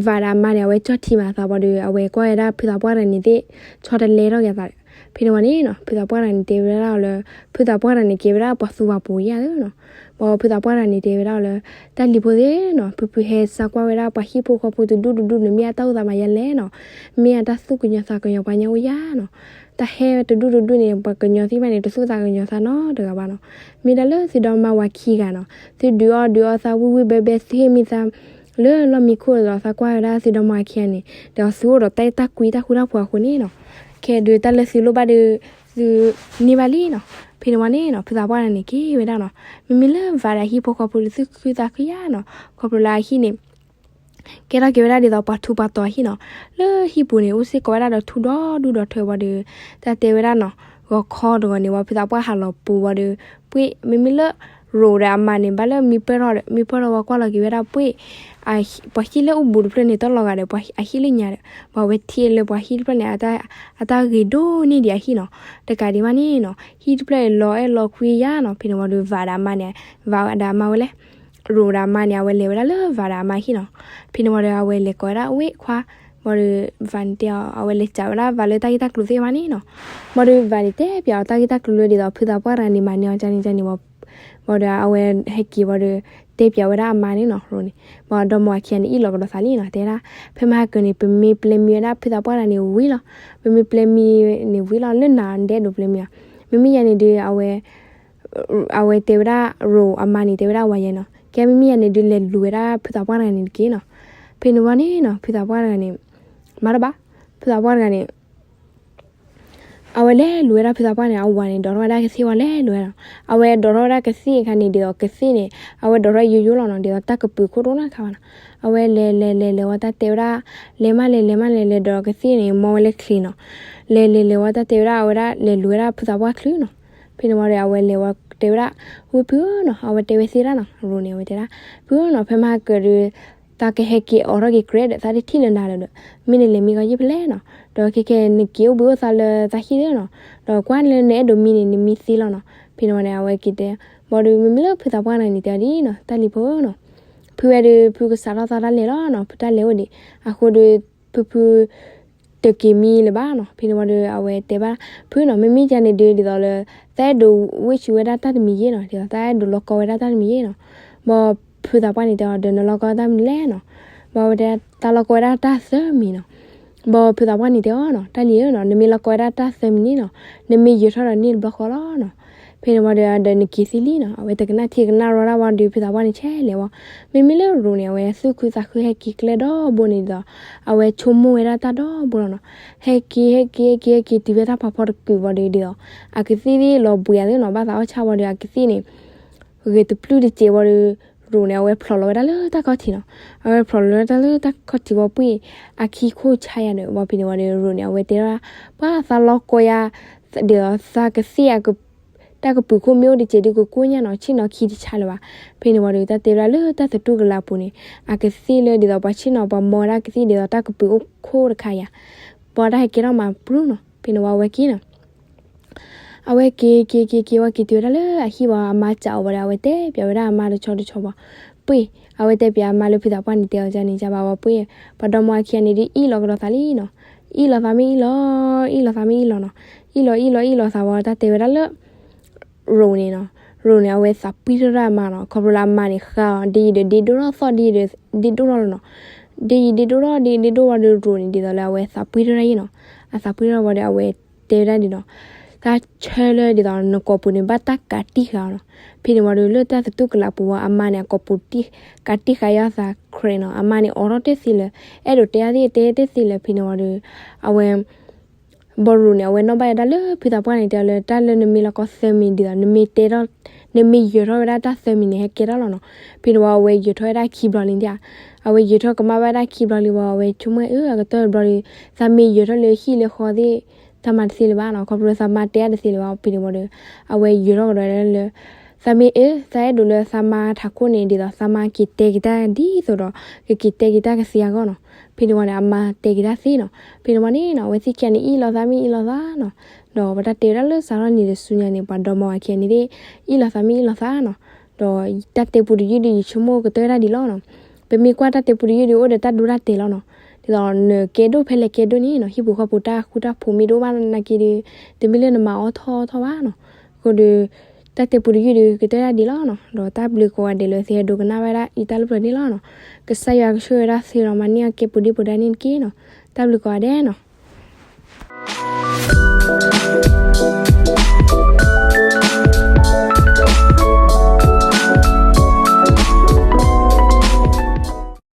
ဝၤဒီးအမါန့ၣ် အဝဲကၠီၣ်ထံမးသးဘၣ်ဒီး အဝဲကွၢ်ဝဲဒၣ်ဖုသးပှၢ်တဂၤန့ၣ်သ့ၣ် ဆီတလဲထီၣ်က့ၤသး. ဖဲန့ၣ်ဝံၤန့ၣ်နီၤ, ဖုသးပှၢ်တဂၤန့ၣ်တဲဝဲဒၣ်အီၤလၢ ဖုသးပှၢ်တဂၤန့ၣ် ကဲဝဲဒၣ်ပှၤသူပှၤပိာ်ယါသ့နီၤ. ဘၣ်ဖုသးပှၢ်တဂၤန့ၣ်တဲဝဲဒၣ်အီၤလၢ တၢ်လံၤဖိသ့ၣ်နီၤ, ဖုဖုဟဲစါကွၢ်ဝဲဒၣ်ပှၤဟံၣ်ဖိဃီဖိတဒူၣ်တဒူၣ်န့ၣ် မ့ၢ်အတၢ်အိၣ်သးမၤယါလဲၣ်နီၤ, မ့ၢ်အတၢ်သူၣ်ကညီၤသးကညီၤပှၤညီအိၣ်ယါနီၤ. တၢ်ဟဲတဒူၣ်တဒူၣ်န့ၣ် ပှၤကညီသ့ၣ်တဖၣ်န့ၣ် တသူၣ်သးကညီၤသးနီတဂၤဘၣ်နီၤ. မ့ၢ်ဒၣ်လၢသုဒီမါဝၤခံဂၤနီၤ, သုဒုးအီၣ်ဒုးအီသးဝံၣ်ဝံၣ်ဘဲဘဲ သုဟ့ၣ်မ့ၢ်သး လၢလီၢ်မံခိၣ်ဒ်သိးသးကွၢ်ဝဲဒၣ်သုဒီမါဝၤခံဂၤန့ၣ် ဒီးသုအိၣ်ဒီးတၢ်အဲၣ်တၢ်ကွံတၢ်ဃူတၢ်ဖိးအဃိန့ၣ်နီၤ, ခဲဒုးတၢ်လၢသုလိၣ်ဘၣ်ဒီး သုန့ၢ်ဘၣ်လံနီၤ. ဖဲန့ၣ်ဝံၤန့ၣ်နီၤ, ဖုသးပှၢ်တဂၤန့ၣ်က့ၤဝဲဒၣ်နီၤ, မ့မ့ၢ်လၢဝၤဒီးအဟံၣ်ဖိဃီဖိဒီး သူၣ်ခုသးခုယါနီၤ, ခီဖျိလၢအဟံၣ်န့ၣ် ကဲထီၣ်က့ၤဝဲဒၣ်ဒ်သိးပှၤထူးပှၤတီၤအဟံၣ်နီၤ. လၢဟံၣ်ပူၤန့ၣ် အိၣ်စ့ၢ်ကီးဝဲဒၣ်ဒီးထူဒီဒူၣ်ဒီထၢဝံၤဒီး တၢ်တဲဝဲဒၣ်နီၤ, ဂီၤခီတဂီၤန့ၣ်ဝံၤ ဖုသးပှၢ်ဟးလီၤပူၤဝံၤဒီး ပှ့ၤ မ့မ့ၢ်လၢ ရိၤဒီးအမါန့ၣ် ဘၣ်လၢမံပၢၢ်ထီၣ်ဒီး မံပၢၢ်ထီၣ်ဝံၤကွၢ်လီၤက့ၤဝဲဒၣ်ပှ့ၤ ပှၤဟံၣ်လၢအိၣ်ဘူးတဖျၢၣ်န့ၣ် တီၢ်လီၤဂာ်ဒီးပှၤအဟံၣ်လၢညါဒီး ပှၤဝဲထံၣ်လၢပှၤဟံၣ်တဖျၢၣ်န့ၣ် အတၢ်ဂ့ၤဒိၣ်န့ၢ်ဒံးအဟံၣ်နီၤ. တကးဒံးဘၣ်န့ၣ်နီၤ, ဟံၣ်တဖျၢၣ်အံၤလီၤအဲၣ်လီၤကွံယါနီၤ. ဖဲန့ၣ်ဝံၤဒီး ဝၤဒီးအမါန့ၣ် ဝၤဒီးအမါဝဲလဲၣ် ရိၤဒီးအမါန့ၣ် အဝဲလဲၤဝဲဒၣ်လၢဝၤဒီးအမါဟံၣ်နီၤ. ဖဲန့ၣ်ဝံၤဒီး အဝဲလဲၤကိးဝဲဒၣ်ဝ့ၢ်ခွါ ဝံၤဒီး ဝၤန့ၣ်တဲအီၤ အဝဲလဲၤစံးဝဲဒၣ်ဝၤလၢတၢ်ဂ့ၢ်တၢ်ကျိၤသ့ၣ်တဖၣ်န့ၣ်နီၤ. ဝံၤဒီးဝၤန့ၣ်တဲပၠးအီၤတၢ်ဂ့ၢ်တၢ်ကျိၤလၢဒ်သိး ဖုသးပှၢ်တဂၤန့ၣ် မၤန့ၢ်အီၤကန့ၣ်ကန့ၣ်ဝံၤ ဝံၤဒီးအဝဲဟဲက့ၤဝံၤဒီး တဲပၠးဝဲဒၣ်အမါန့ၣ်နီၤ ရိၤန့ၣ်. ဝံၤဒီးမါဝၤခံဂၤန့ၣ်အ့ၣ်လိာ်ကဒီးသးလံနီၤ တဲဒၣ် ဖဲမဟါကၢန့ၣ် ပမ့ၢ်ပျဲမံဝဲဒၣ်ဖုသးပှၢ်တဂၤန့ၣ်ဝံၤလီၤ. ပမ့ၢ်ပျဲမံန့ၣ်ဝံၤလီၤ လၢနၤဒဲးဒိးပျဲမံဧါ. မ့မ့ၢ်ယၤန့ၣ်ဒီး အဝဲ အဝဲတဲဝဲဒၣ် ရိၤအမါန့ၣ် တဲဝဲဒၣ်ဝၤယဲနီၤ, ကဲမ့မ့ၢ်ယၤန့ၣ်ဒုး လဲၤလူၤဝဲဒၣ်ဖုသးပှၢ်တဂၤန့ၣ်တက့ၢ်နီၤ. ဖဲန့ၣ်ဝံၤန့ၣ်နီၤ ဖုသးပှၢ်တဂၤန့ၣ် မၤတဘၣ်, ဖုသးပှၢ်တဂၤန့ၣ် အဝဲလဲၤလူၤဝဲဒၣ်ဖုသးပှၢ်န့ၣ် အဝၤန့ၣ် ဒိးထီၣ်ဝဲဒၣ်ကသ့ၣ်ဝံၤ လဲၤလူၤဝဲနီၤ. အဝဲဒိးထီၣ်ဝဲဒၣ်ကသ့ၣ်အခါန့ၣ် ဒ်သိးကသ့ၣ်န့ၣ် အဝဲဒိးထီၣ်ယိယိလီၤနီၤ, ဒ်သိးတၢ်ကပုာ်ခိၣ်တအိၣ်နီတခါဘၣ်နီၤ. အဝဲလဲၤလဲၤလဲၤလဲၤဝံၤ တၢ်တဲဝဲဒၣ် လဲၤမးလဲၤ လဲၤမးလဲၤ လဲၤဒိးကသ့ၣ်န့ၣ် မီဝဲလၢချံနီၤ. လဲၤလဲၤလဲၤဝံၤ တၢ်တဲဝဲဒၣ် အဝဲဒၣ်လဲၤလူၤဝဲဒၣ်ဖုသးပှၢ်ချုနီၤ. ဖဲန့ၣ်ဝံၤဒီး အဝဲလဲၤဝံၤတဲဝဲဒၣ် ဝ့ၢ်ဖုဧၢနီၤ, အဝဲတဲဝဲသ့ၣ်တၢ်နီၤ, ရိၤန့ၣ် အဝဲတဲဒၣ် ဖုဧၢနီၤ, ဖဲမဟါကၢၤဒီး သးကဟဲက့ၤအိးထီၣ်က့ၤကြဲးဒီး သးတထံၣ်လၢၤနၤလၢၤဒီး မ့ၢ်နလဲၤမံကီၢ်ယ့ၢ်ဖဲလဲၣ်နီၤ. ဒီးခဲကနက့ၤအိၣ်ဘှံးအိၣ်သါလၢသးဟံၣ်သ့ၣ်နီၤ, ဒီးကွၢ်လၢနအဲၣ်ဒိးမံန့ၣ် နမံသ့လီၤနီၤ. ဖဲန့ၣ်ဝံၤန့ၣ် အဝဲက့ၤတဲ ဘၣ်ဒီး မ့မ့ၢ်လၢဖုသးပှၢ်န့ၣ်န့ၣ် တဲဒ်နီၤ, တၢ်လံၤဖိဧၢနီၤ, ဖုဝဲဒီး ဖုကစးထီၣ်သးတၢ်လဲၤလီၤနီၤ, ဖုတၢ်လဲၤအိၣ်ဒံး အဃိဒီး ဖုဖု တက့ၤမံလၢၤဘၣ်နီၤ. ဖဲန့ၣ်ဝံၤဒီး အဝဲတဲဘၣ် ဖုနီၤ, မ့မ့ၢ်ယၤန့ၣ်ဒုး ဒ်သိးလၢ သးအဲၣ်ဒိးဝ့ၢ်ဆူးဝဲဒၣ်တၢ်တမံၤယ့ၢ်နီၤ, ဒ်သိးသးအဲၣ်ဒိးလီၢ်ကီဝဲဒၣ်တၢ်တမံၤယ့ၢ်နီၤ. ဘၣ်ဖုသးပှၢ်န့ၣ်တဲအီၤ ဒီးနလီၢ်ကီတၢ်မနုၤလဲၣ်နီၤ. ဘၣ်ဝဲတဲ သးလီၢ်ကီဝဲဒၣ်တၢ်သၢမံၤနီၤ. ဘၣ်ဖုသးပှၢ်န့ၣ်တဲအီၤနီၤ, တၢ်လံၤဧၢနီၤ, နမ့ၢ်လီၢ်ကီဝဲဒၣ်တၢ်သၢမံၤန့ၣ်နီၤ, နမ့ၢ်ယၢၤထီၣ်ဒီးန့ၢ်တဘျီဃီလီၤနီၤ. ဖဲန့ၣ်ဝံၤဒီး ဒီးနက့ၤသ့လံနီၤ. အဝဲတကနၣ်ထံကနၣ်ရီဒၣ်ဝံၤဒီး ဖုသးပှၢ်န့ၣ်ဆဲးလဲၤဝံၤ, မ့မ့ၢ်လၢရိၤန့ၣ် အဝဲသူၣ်ခုသးခုဟဲက့ၤကျဲဒီဘိန့ၣ်ဒီး အဝဲဆိကမိၣ်ဝဲဒၣ်တၢ်ဒီဘိလီၤနီၤ. ဟဲက့ၤ ဟဲက့ၤ ဟဲက့ၤ ဟဲက့ၤတုၤဖဲတၢ်ဖးဖီတကုာ်ဝံၤဒီး ဒ်သိး အကသ့ၣ်သ့ၣ်လီၤဘှံးအသးနီၤ, ဘၣ်သးအီၣ်ဆၣ်ဝံၤဒီး အကသ့ၣ်န့ၣ် ဂ့ၤတပျုၢ်တစဲးဝံၤဒီး ရိၤန့ၣ် အဝဲဖျိးလီၤဝဲဒၣ်လၢတၢ်ခီၣ်ထံးနီၤ. အဝဲဖျိးလီၤဝဲဒၣ်လၢတၢ်ခီၣ်ထံးဝံၤပှ့ၢ် အခံခိၣ်ဆါယၤဒီး ဘၣ်ဖဲန့ၣ်ဝံၤဒီး ရိၤန့ၣ် အဝဲတဲဒၣ် ပှၤသးလီၢ်ကီယၤ ဒ်သိးသးကသ့ၣ် တၢ်ကပုာ်ခိၣ်မ့ၢ်အိၣ်တစဲးဒုးကကိၢ်ညါနီၤ, ဆ့ၣ်နီၤခံတဆါလၢၤဘၣ်. ဖဲန့ၣ်ဝံၤဒီး တၢ်တဲဝဲဒၣ်လၢတၢ်သတူၢ်ကလာ်ပူၤန့ၣ် အကသ့ၣ်လၢဒ်သိးပှၤဆ့ၣ်နီၤ ပှၤမီဝဲဒၣ်ကသ့ၣ်ဒ်သိးတၢ်ကပုာ်အိၣ်ခိၣ်တခါယၤ, ပှၤတၢ်ဟဲကဲထီၣ်မၤပြူၤနီၤ. ဖဲန့ၣ်ဝံၤအဝဲက့ၤနီၤ အဝဲက့ၤက့ၤက့ၤက့ၤဝံၤ က့ၤတုၤဝဲဒၣ်လၢအဟံၣ်ဝံၤ အမါစံးအီၤဝံၤဒီး အဝဲတဲပျးဝဲဒၣ်အမါတဆီတဆီဘၣ်. ပှ့ၢ် အဝဲတဲပျးအမါလၢဖုသးပှၢ်န့ၣ်တဲအီၤန့ၣ် ကဘၣ်ဝံၤပှ့ၢ် ပှၤဒီမါဝၤခံဂၤန့ၣ်ဒုး အ့ၣ်လိာ်ကဒီးသးလံနီၤ. အ့ၣ်လိာ်သးမ့ၢ်အ့ၣ်လိာ်, အ့ၣ်လိာ်သးမ့ၢ်အ့ၣ်လိာ်နီၤ. အ့ၣ်လိာ်အ့ၣ်လိာ်အ့ၣ်လိာ်သးဝံၤ တၢ်တဲဝဲဒၣ်လၢ ရိၤန့ၣ်နီၤ, ရိၤန့ၣ် အဝဲသးပှံၢ်ထီၣ်ဒၣ်အမါနီၤ, ခီဖျိလၢအမါန့ၣ်ဃါအီၤ ဒ်အံၤဒီးဒ့ဒိၣ်ထီၣ်သီၣ် ဒ်အံၤဒီးဒ့ဒိၣ်ထီၣ်လီၤနီၤ. ဒ်အံၤဒ့ဒိၣ်ထီၣ် ဒ်အံၤဒ့ဒိၣ်ဝံၤဒီး ရိၤန့ၣ် ဒ်သိးလၢအဝဲသးပှံၢ်ထီၣ်ဒၣ်ယ့ၢ်နီၤ. အသးပှံၢ်ထီၣ်ဝံၤဒီး အဝဲတဲဝဲဒၣ်ဒ်နီၤ, တၢ်ဆၢလၢဒ်သိးနကိာ်ပူၤန့ၣ် ဘၣ်တၢ်ကးတံၢ်ဃာ်အီၤနီၤ. ဖဲန့ၣ်ဝံၤဒီး လၢတၢ်သတူၢ်ကလာ်ပူၤဝံၤ အမါန့ၣ် အကိာ်ပူၤတံၢ် ကးတံၢ်ဃာ်ယီၤအသး ကြဲးနီၤ, အမါန့ၣ်အိးထီၣ်တသ့လၢၤ, အဲၣ်ဒိးတဲအသ့ၣ်တဲတသ့လၢၤ. ဖဲန့ၣ်ဝံၤဒီး အဝဲ ဘၣ်ရိၤန့ၣ် အဝဲနီၣ်ဘၣ်ယဲဒၣ်လၢဖုသးပှၢ်န့ၣ် တဲအီၤလၢတၢ်လၢနမ့ၢ်လီၢ်ကီသၢမံၤဒ်သိး နမ့ၢ်တဲထီၣ် နမ့ၢ်ယၢၤထီၣ်ဝဲဒၣ်တၢ်သၢမံၤန့ၣ် ဟဲကဲထီၣ်လီၤနီၤ. ဖဲန့ၣ်ဝံၤအဝဲယၢၤထီၣ်ဝဲဒၣ်ခံဘျီလံဒၣ်, အဝဲယၢၤထီၣ်ကမၣ်ဝဲဒၣ်ခံဘျီလံဝံၤ အဝဲဆိကမိၣ်အၢ အကတၢၢ်တဘျီဒီး သးမ့ၢ်ယၢၤထီၣ်လၢဟံၣ်လၢဃီသ့ၣ် သးမၤတသ့လၢၤဘၣ်နီၤ, ခီဖျိသးမါတဲအါတသ့လၢၤဘၣ်. ဖဲန့ၣ်ဝံၤဒီး အဝဲယၢၤထီၣ်ကဒီးလၢ သးမ့ၢ်အၢ သးအဲၣ်ဒိးလၢသးမါထးခိၣ်န့ၣ် ဒ်သိးသးမါက့ၤတဲက့ၤတၢ်ဒ်သိးဒီး ကက့ၤတဲက့ၤတၢ်ကသ့အဂီၢ်နီၤ. ဖဲန့ၣ်ဝံၤန့ၣ် အမါတဲက့ၤတၢ်သ့နီၤ. ဖဲန့ၣ်ဝံၤန့ၣ်နီၤ အဝဲသ့ၣ်ခံဂၤန့ၣ် အ့ၣ်လိာ်သးမ့ၢ်အ့ၣ်လိာ်သးနီၤ. ဒီးပတၢ်တဲဝဲဒၣ်လၢစးထီၣ်နံၤတစုညါန့ၣ် ပှၤဒီမါဝၤခံဂၤန့ၣ်သ့ၣ် အ့ၣ်လိာ်သးမ့ၢ်အ့ၣ်လိာ်သးနီၤ. ဒီးတၢ်တဲပူတယုၢ်ဒီး ယဆိကမိၣ်ကတၢၢ်ဒၣ်ဒ်လီၤနီၤ. ပမ့ၢ်ကွၢ်တၢ်တဲပူတယုၢ်ဒီး အိၣ်ဒီးတၢ်ဒိတၢ်တဲာ်လီၤနီၤ. ဒ်သိးနကဲဒိၣ်ဖဲလဲၣ်ကဲဒိၣ်န့ၣ်နီၤ ဟံၣ်ပူၤဃီပူၤတၢ်ဃူတၢ်ဖိးမ့ၢ်တအိၣ်ဘၣ်နာ်က့ဒီး တမ့ၢ်လၢနမၤအီၣ်ထီၣ်ထီၣ်ဘၣ်နီၤ. အဃိဒီး တၢ်တဲပူတယုၢ်ဒီး ကတၢၢ်ဒၣ်ဒ်လီၤနီၤ. ဒီးတၢ်ဘျုးကိးဂၤဒဲးလၢသုဟဲဒိကနၣ်ဝဲဒၣ်အံၤတၢ်လၢပျၢၤန့ၣ်လီၤနီၤ. ကစၢ်ယွၤကဆိၣ်ဂ့ၤဝဲဒၣ်သုဒီးမၤန့ၢ်အီၣ်ကဲပူၤဒ့ပူၤဒါန့ၣ်တက့ၢ်နီၤ. တၢ်ဘျုးကိးဂၤဒဲးနီၤ.